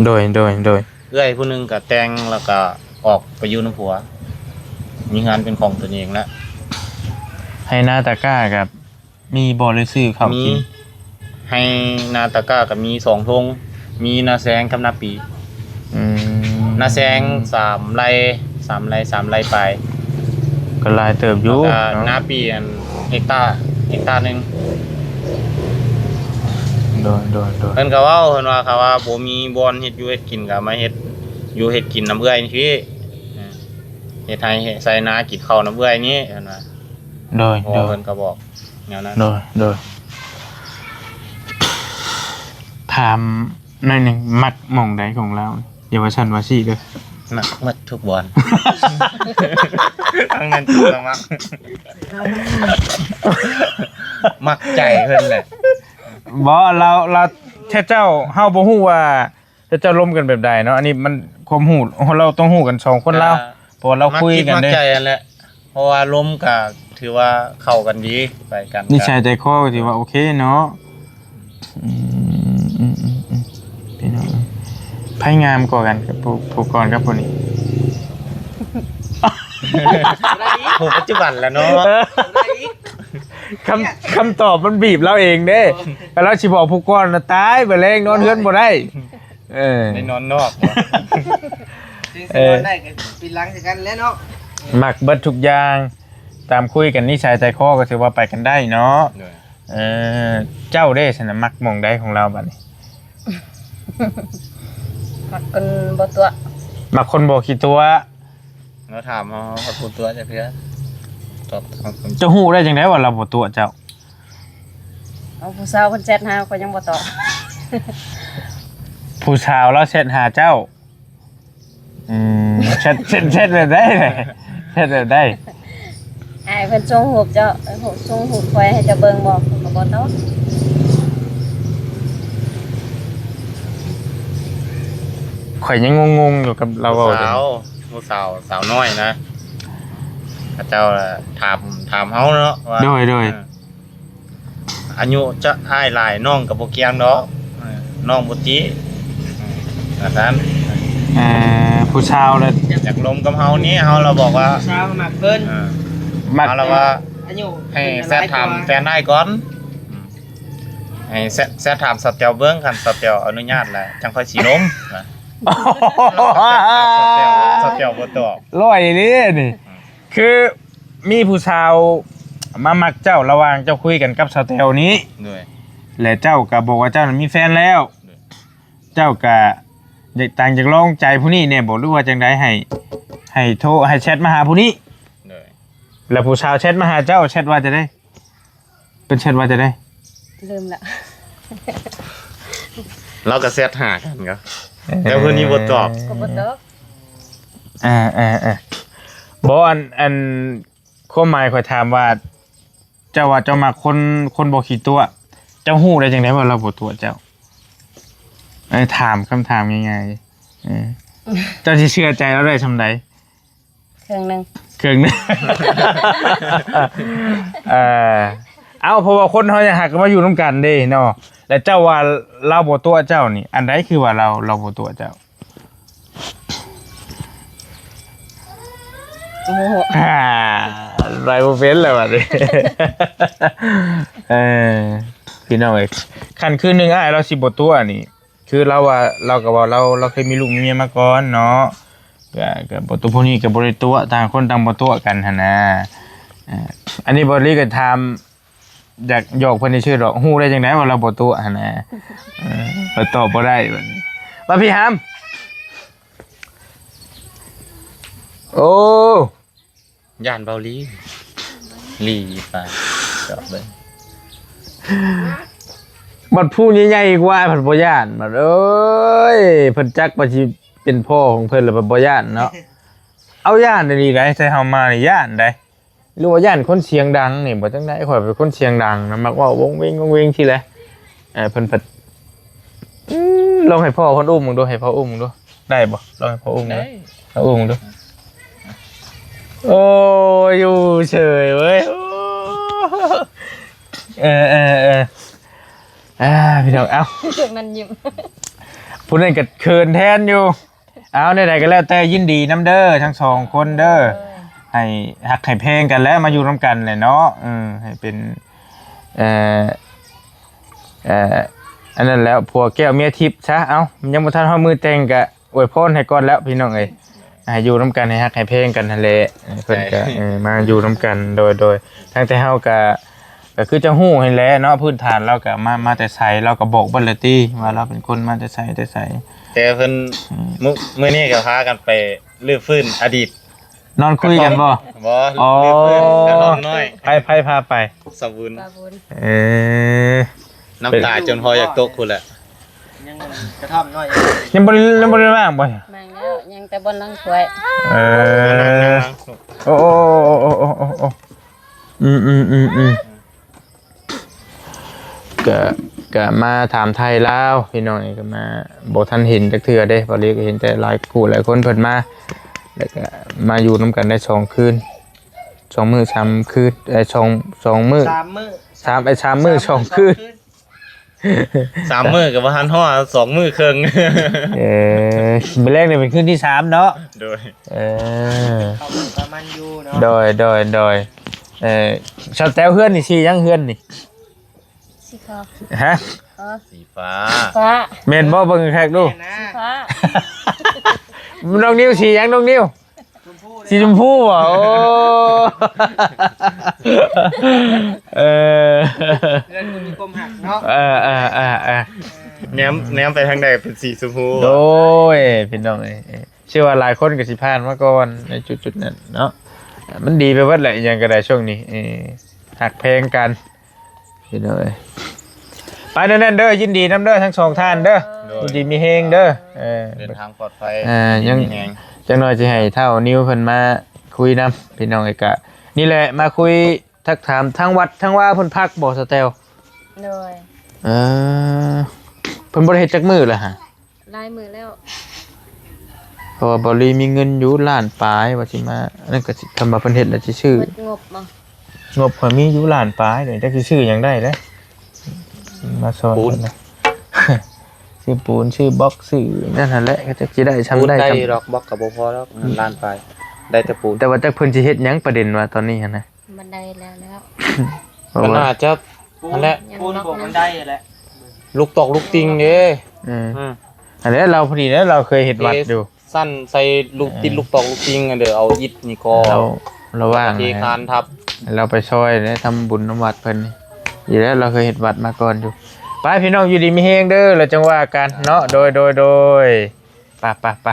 ໂດຍ ໂດຍ ໂດຍ. ເອື້ອຍຜູ້ໜຶ່ງກະແຕ່ງ ແລ້ວກະອອກໄປຢູ່ນຳຜົວ ມີເຮືອນເປັນຂອງຕົນເອງແລ້ວ. ໄຮ່ນາຕາກ້າກະມີບໍ່ ຫຼືຊື້ເຂົ້າກິນ? ມີ. ໄຮ່ນາຕາກ້າກະມີສອງທົ່ງ ມີນາແຊງກັບນາປີ. ອືມ ນາແຊງສາມໄຮ່ ສາມໄຮ່ ສາມໄຮ່ປາຍ. ກະຫຼາຍເຕີບຢູ່ ແລ້ວກະ ເນາະ ນາປີອັນເຮັກຕາ ເຮັກຕາໜຶ່ງ. ໂດຍ ໂດຍ ໂດຍ. ເພິ່ນກະເວົ້າ ເພິ່ນວ່າ ຄັນວ່າບໍ່ມີບ່ອນເຮັດຢູ່ເຮັດກິນກະມາເຮັດຢູ່ເຮັດກິນນຳເອື້ອຍນີ້ພີ້ ເຮັດໄຮ່ເຮັດໄຮ່ນາກິນເຂົ້ານຳເອື້ອຍນີ້ ເພິ່ນວ່າ. ໂດຍ ໂດຍ ເພິ່ນກະບອກແນວນັ້ນ. ໂດຍ ໂດຍ. ຖາມໜ້ອຍໜຶ່ງ ມັກໝ່ອງໃດຂອງລາວ? ຢ່າວ່າຊັ້ນວ່າຊີ້ເດີ. ມັກໝົດທຸກບ່ອນ ທັງແມ່ນ ມັກ ມັກໃຈເພິ່ນແຫຼະ. ບໍ່ ລາວ ລາວ ເຈົ້າ ເຮົາບໍ່ຮູ້ວ່າ ແຕ່ເຈົ້າລົມກັນແບບໃດເນາະ? ອັນນີ້ມັນຄວາມຮູ້ ເຮົາ ລາວຕ້ອງຮູ້ກັນສອງຄົນລາວ ເພາະວ່າລາວຄຸຍກັນເດ້. ມັກຈິດມັກໃຈຫັ້ນແຫຼະ ເພາະວ່າລົມກະຖືວ່າເຂົ້າກັນດີ ໄປກັນ ນິໄສໃຈຄໍກະຖືວ່າໂອເຄເນາະ. ອືມ ອືມ ອືມ ອືມ ພີ່ນ້ອງ. ໃຜງາມກວ່າກັນ ກັບຜູ້ ຜູ້ກ່ອນກັບຜູ້ນີ້? ຜູ້ປັດຈຸບັນແຫຼະເນາະ. ເອີ ຄຳ ຄຳຕອບມັນບີບລາວເອງເດ້. ເອີ ຄັນລາວຊິບອກຜູ້ກ່ອນນະ ຕາຍ ມື້ແລງນອນເຮືອນບໍ່ໄດ້. ເອີ ໄດ້ນອນນອກ. ເອີ ຊິນອນໄດ້ກໍປີນຫຼັງໃສ່ກັນແຫຼະເນາະ. ມັກເບິດທຸກຢ່າງ ຕາມຄຸຍກັນ ນິໄສໃຈຄໍກໍຖືວ່າໄປກັນໄດ້ເນາະ. ໂດຍ. ເອີ ເຈົ້າເດ້ຊັ້ນນະ ມັກໝ່ອງໃດຂອງລາວບັດນີ້? ມັກຄົນບໍ່ຕົວະ ມັກຄົນບໍ່ຂີ້ຕົວະ. ລາວຖາມເຮົາ ເຮົາບໍ່ຕົວະຈັກເທື່ອ. ຕອບ ເຈົ້າຮູ້ໄດ້ຈັ່ງໃດວ່າລາວບໍ່ຕົວະເຈົ້າ? ເອົາ ຜູ້ສາວເພິ່ນແຊັດຫາ ຂ້ອຍຍັງບໍ່ຕອບ. ຜູ້ສາວລາວແຊັດຫາເຈົ້າ? ອືມ ແຊັດ ແຊັດ ແຊັດແບບໃດ? ແຊັດແບບໃດ? ອ້າຍເພິ່ນສົ່ງຮູບເຈົ້າ ເອີ ສົ່ງຮູບຂ້ອຍໃຫ້ເຈົ້າເບິ່ງບໍ່? ຂ້ອຍກໍບໍ່ຕອບ. ຂ້ອຍຍັງງົງໆຢູ່ກັບລາວເວົ້າ. ຜູ້ສາວ ຜູ້ສາວ ສາວນ້ອຍນະ ເຂົາເຈົ້າຖາມ ຖາມເຮົາເນາະວ່າ ໂດຍ ໂດຍ ເອີ ອາຍຸຈະອ້າຍຫຼາຍ ນ້ອງກໍບໍ່ກ່ຽງດອກ ເອີ ນ້ອງບໍ່ຕິ ເອີ ວ່າຊັ້ນ. ເອີ ຜູ້ສາວລະຢາກລົມກັບເຮົານີ້ ເຮົາລະບອກວ່າ ຜູ້ສາວມັກເພິ່ນ ເອີ ມັກ ເຮົາລະວ່າ ອາຍຸ ໃຫ້ແຊັດຖາມແຟນອ້າຍກ່ອນ ໃຫ້ແຊັດ ແຊັດຖາມສາວແຕວເບິ່ງ ຄັນສາວແຕວອະນຸຍາດແລ້ວ ຈັ່ງຄ່ອຍຊິລົມນະ. ສາວແຕວ ສາວແຕວບໍ່ຕອບ. ຮ້ອຍເດ້ນີ້ ອືມ ຄື ມີຜູ້ສາວມາມັກເຈົ້າ ລະຫວ່າງເຈົ້າຄຸຍກັນກັບສາວແຕວນີ້ ໂດຍ ແລະເຈົ້າກໍບອກວ່າເຈົ້ານັ້ນມີແຟນແລ້ວ ໂດຍ ເຈົ້າກໍຢາກ ຕ່າງຢາກລອງໃຈຜູ້ນີ້ແດ່ບໍ່ ຫຼືວ່າຈັ່ງໃດ? ໃຫ້ ໃຫ້ໂທ ໃຫ້ແຊັດມາຫາຜູ້ນີ້ ໂດຍ ແລ້ວຜູ້ສາວແຊັດມາຫາເຈົ້າ ແຊັດວ່າຈັ່ງໃດ? ເພິ່ນແຊັດວ່າຈັ່ງໃດ? ລືມລະ. ລາວກໍແຊັດຫາກັນກໍ ເອີ ແຕ່ຜູ້ນີ້ບໍ່ຕອບ ກໍບໍ່ຕອບ. ອ່າໆໆ ບໍ່ ອັນ ອັນ ຄວາມໝາຍຂ້ອຍຖາມວ່າ ເຈົ້າວ່າເຈົ້າມັກຄົນ ຄົນບໍ່ຂີ້ຕົວະ ເຈົ້າຮູ້ໄດ້ຈັ່ງໃດວ່າລາວບໍ່ຕົວະເຈົ້າ? ເອີ ຖາມຄຳຖາມງ່າຍໆ ເອີ ເຈົ້າຊິເຊື່ອໃຈລາວໄດ້ສ່ຳໃດ? ເຄິ່ງໜຶ່ງ ເຄິ່ງໜຶ່ງ. ເອີ ເອົ້າ ເພາະວ່າຄົນເຮົາຍັງຮັກກັນມາຢູ່ນຳກັນເດ້ເນາະ ແລ້ວເຈົ້າວ່າລາວບໍ່ຕົວະເຈົ້ານີ້ ອັນໃດຄືວ່າລາວ ລາວບໍ່ຕົວະເຈົ້າ? ໂອ້ໂຫ ອ່າ ໄປບໍ່ເປັນແລ້ວບັດນີ້. ເອີ ພີ່ນ້ອງເອີຍ ຄັນຄືໜຶ່ງອ້າຍລາວຊິບໍ່ຕົວະນີ້ ຄືລາວວ່າ ລາວກໍວ່າລາວ ລາວເຄີຍມີລູກມີເມຍມາກ່ອນເນາະ ກໍ ກໍບໍ່ຕົວະ ພວກນີ້ກໍບໍ່ໄດ້ຕົວະ ຕ່າງຄົນຕ່າງບໍ່ຕົວະກັນຫັ້ນນະ. ເອີ ອັນນີ້ບໍ່ລີກໍຖາມ ຢາກຫຍອກເພິ່ນຊື່ໆດອກ ຮູ້ໄດ້ຈັ່ງໃດວ່າລາວບໍ່ຕົວະຫັ້ນນະ? ເອີ ເພິ່ນຕອບບໍ່ໄດ້ບັດນີ້. ມາພີ່ຫຳ ໂອ້ ຢ້ານເບົາລີ ລີໄປ ຈອດເບິ່ງ ບັດຜູ້ໃຫຍ່ໆກວ່າພັດບໍ່ຢ້ານ ບັດ ເອີຍ ເພິ່ນຈັກວ່າຊິເປັນພໍ່ຂອງເພິ່ນແລ້ວພັດບໍ່ຢ້ານເນາະ. ເອົາ ຢ້ານອີ່ຫຼີໃດ ໃສ່ເຮົາມານີ້ຢ້ານໃດ. ຫຼືວ່າຢ້ານຄົນສຽງດັງນີ້ບໍ່ ຈັ່ງໃດ? ຂ້ອຍເປັນຄົນສຽງດັງນະ ມັກເວົ້າວົງເວັງ ວົງເວັງຊີ້ແຫຼະ. ເອີ ເພິ່ນພັດ ອືມ ລອງໃຫ້ພໍ່ເພິ່ນອຸ້ມເບິ່ງດູ ໃຫ້ພໍ່ອຸ້ມເບິ່ງດູ ໄດ້ບໍ່? ລອງໃຫ້ພໍ່ອຸ້ມເບິ່ງ ໄດ້ ໃຫ້ພໍ່ອຸ້ມເບິ່ງດູ. ໂອ້ຍ ຢູ່ເສີຍເວີຍ. ເອີ ເອີ ເອີ ອ່າ ພີ່ນ້ອງ ເອົ້າ ຜູ້ນັ້ນຍິ້ມ ຜູ້ນັ້ນກໍເຂີນແທນຢູ່. ເອົາ ແນວໃດກໍແລ້ວແຕ່ ຍິນດີນຳເດີ ທັງສອງຄົນເດີ ໂດຍ ໃຫ້ຮັກໃຫ້ແພງກັນແຫຼະ ມາຢູ່ນຳກັນແຫຼະເນາະ. ເອີ ໃຫ້ເປັນ ເອີ ເອີ ອັນນັ້ນແຫຼະ ຜົວແກ້ວເມຍທິບຊະ. ເອົ້າ ຍັງບໍ່ທັນຮອດມື້ແຕ່ງ ກະອວຍພອນໃຫ້ກ່ອນແລ້ວ ພີ່ນ້ອງເອີຍ ໃຫ້ຢູ່ນຳກັນ ໃຫ້ຮັກໃຫ້ແພງກັນຫັ້ນແຫຼະ. ເອີ ເພິ່ນກະ ເອີ ມາຢູ່ນຳກັນ ໂດຍ ໂດຍ ທາງແຕ່ເຮົາກະ ກໍຄືຈະຮູ້ຫັ້ນແຫຼະເນາະ ພື້ນຖານລາວກໍມາ ມາແຕ່ໃສ ລາວກໍບອກເບິດແລ້ວຕິ ວ່າລາວເປັນຄົນມາແຕ່ໃສແຕ່ໃສ. ແຕ່ເພິ່ນ ອືມ ມື້ ມື້ນີ້ກໍພາກັນໄປຮື້ຟື້ນອະດີດ ນອນຄຸຍກັນບໍ່? ບໍ່ ອໍ ຮື້ຟື້ນກະທ່ອມນ້ອຍ. ໃຜ ໃຜພາໄປ? ສາວບຸນ ສາວບຸນ. ເອີ ນ້ຳຕາຈົນພໍຢາກຕົກພຸ້ນແຫຼະ. ຍັງກະທ່ອມນ້ອຍ ຍັງບໍ່ໄດ້ ຍັງບໍ່ໄດ້ລ້າງບໍ່? ລ້າງແລ້ວ ຍັງແຕ່ບ່ອນລ້າງຖ້ວຍ. ເອີ ໂອ້ ໂອ້ ໂອ້ ໂອ້ ໂອ້ ໂອ້ ອືມ ອືມ ອືມ ອືມ ກະ ກະມາຖາມໄຖ່ລາວ ພີ່ນ້ອງນີ້ກໍມາ ບໍ່ທັນເຫັນຈັກເທື່ອເດ້. ເບົາຫຼີກໍເຫັນແຕ່ຫຼາຍຄູ່ຫຼາຍຄົນເພິ່ນມາ ແລ້ວກໍມາຢູ່ນຳກັນໄດ້ສອງຄືນ ສອງມື້ສາມຄືນ ເອີ ສອງ ສອງມື້ ສາມມື້ ສາມ ເອີ ສາມມື້ສອງຄືນ ສາມມື້ສອງຄືນ. ສາມມື້ກໍບໍ່ທັນຮອດ ສອງມື້ເຄິ່ງ. ເອີ ມື້ແລກນີ້ເປັນຄືນທີສາມເນາະ. ໂດຍ ເອີ ເຂົ້າມັນກໍມັນຢູ່ເນາະ. ໂດຍ ໂດຍ ໂດຍ ເອີ ຊາວແຕວ ເຮືອນນີ້ສີຫຍັງ ເຮືອນນີ້? ສີຂາວ. ຮະ? ເອີ ສີຟ້າ. ຟ້າ. ແມ່ນບໍ່? ເບິ່ງຄັກໆດູ. ສີຟ້າ. ນ້ອງນິວ ສີຫຍັງ ນ້ອງນິວ? ຊຳພູເດ້. ສີຊຳພູບໍ? ໂອ້ ເອີ ເຮືອນບໍ່ມີຄວາມຮັກເນາະ. ເອີໆໆໆ ແນມ ແນມໄປທາງໃດເປັນສີຊຳພູ. ໂດຍ ພີ່ນ້ອງເອີຍ ເຊື່ອວ່າຫຼາຍຄົນກໍຊິຜ່ານມາກ່ອນໃນຈຸດໆນັ້ນເນາະ. ມັນດີໄປເບິດແຫຼະ ອີ່ຫຍັງກໍໄດ້ຊ່ວງນີ້ ເອີ ຮັກແພງກັນ ພີ່ນ້ອງເອີຍ. ໄປແນວນັ້ນເດີ ຍິນດີນຳເດີ ທັງສອງທ່ານເດີ. ໂດຍ ຢູ່ດີມີແຮງເດີ. ເອີ ເດີນທາງປອດໄພ. ເອີ ຍັງ ຈັກໜ່ອຍຊິໃຫ້ທ້າວນິວເພິ່ນມາຄຸຍນຳ ພີ່ນ້ອງເອີຍ. ກະນີ້ແຫຼະ ມາຄຸຍທັກຖາມທາງວັດທາງວາເພິ່ນພັກບໍ່ ສະແຕວ? ໂດຍ ເອີ ເພິ່ນບໍ່ໄດ້ເຮັດຈັກມື້ແລ້ວຫະ? ຫຼາຍມື້ແລ້ວ ເພາະວ່າເບົາລີມີເງິນຢູ່ລ້ານປາຍ ວ່າຊິມາ ອັນນັ້ນກໍຊິ ຄັນວ່າເພິ່ນເຮັດແລ້ວຊິຊື້. ເບິດງົບບໍ່? ງົບຂ້ອຍມີຢູ່ລ້ານປາຍເດ້ ຈັກຊິຊື້ຫຍັງໄດ້ແຫຼະ ມາຊ່ອຍ ປູນ ເພິ່ນນະ ຊື້ປູນ ຊື້ບລັອກ ຊື້ນັ້ນຫັ້ນແຫຼະ ກໍຈັກຊິໄດ້ຊ່ຳໃດ ໄດ້ ຊ່ຳ ດອກ ບລັອກກໍບໍ່ພໍດອກ ເງິນລ້ານປາຍ ໄດ້ແຕ່ປູນ. ແຕ່ວ່າຈັກເພິ່ນຊິເຮັດຫຍັງ ປະເດັນວ່າຕອນນີ້ຫັ້ນນະ. ບັນໄດແລ້ວແລ້ວ ເພິ່ນອາດຈະ ນັ້ນແຫຼະ ປູນ ປູນ ພວກບັນໄດແຫຼະ ລູກຕອກລູກຕິ່ງເດ້. ເອີ ອືມ ອັນນີ້ລາວພໍດີແລ້ວ ລາວເຄີຍເຮັດວັດຢູ່ ເອີ ຊັ້ນໃສ່ລູກ ເອີ ຕິດລູກຕອກລູກຕິ່ງ ອັນເດີ ເອົາອິດນີ້ກໍ ລາວ ລາວວ່າງ ເທຄານທັບ ລາວໄປຊ່ອຍເດ້ ທຳບຸນນຳວັດເພິ່ນນີ້ ດີແລ້ວ ລາວເຄີຍເຮັດວັດມາກ່ອນຢູ່. ໄປ ພີ່ນ້ອງ ຢູ່ດີມີແຮງເດີ ແລ້ວຈັ່ງວ່າກັນເນາະ. ໂດຍ ໂດຍ ໂດຍ ໄປ ໄປ ໄປ.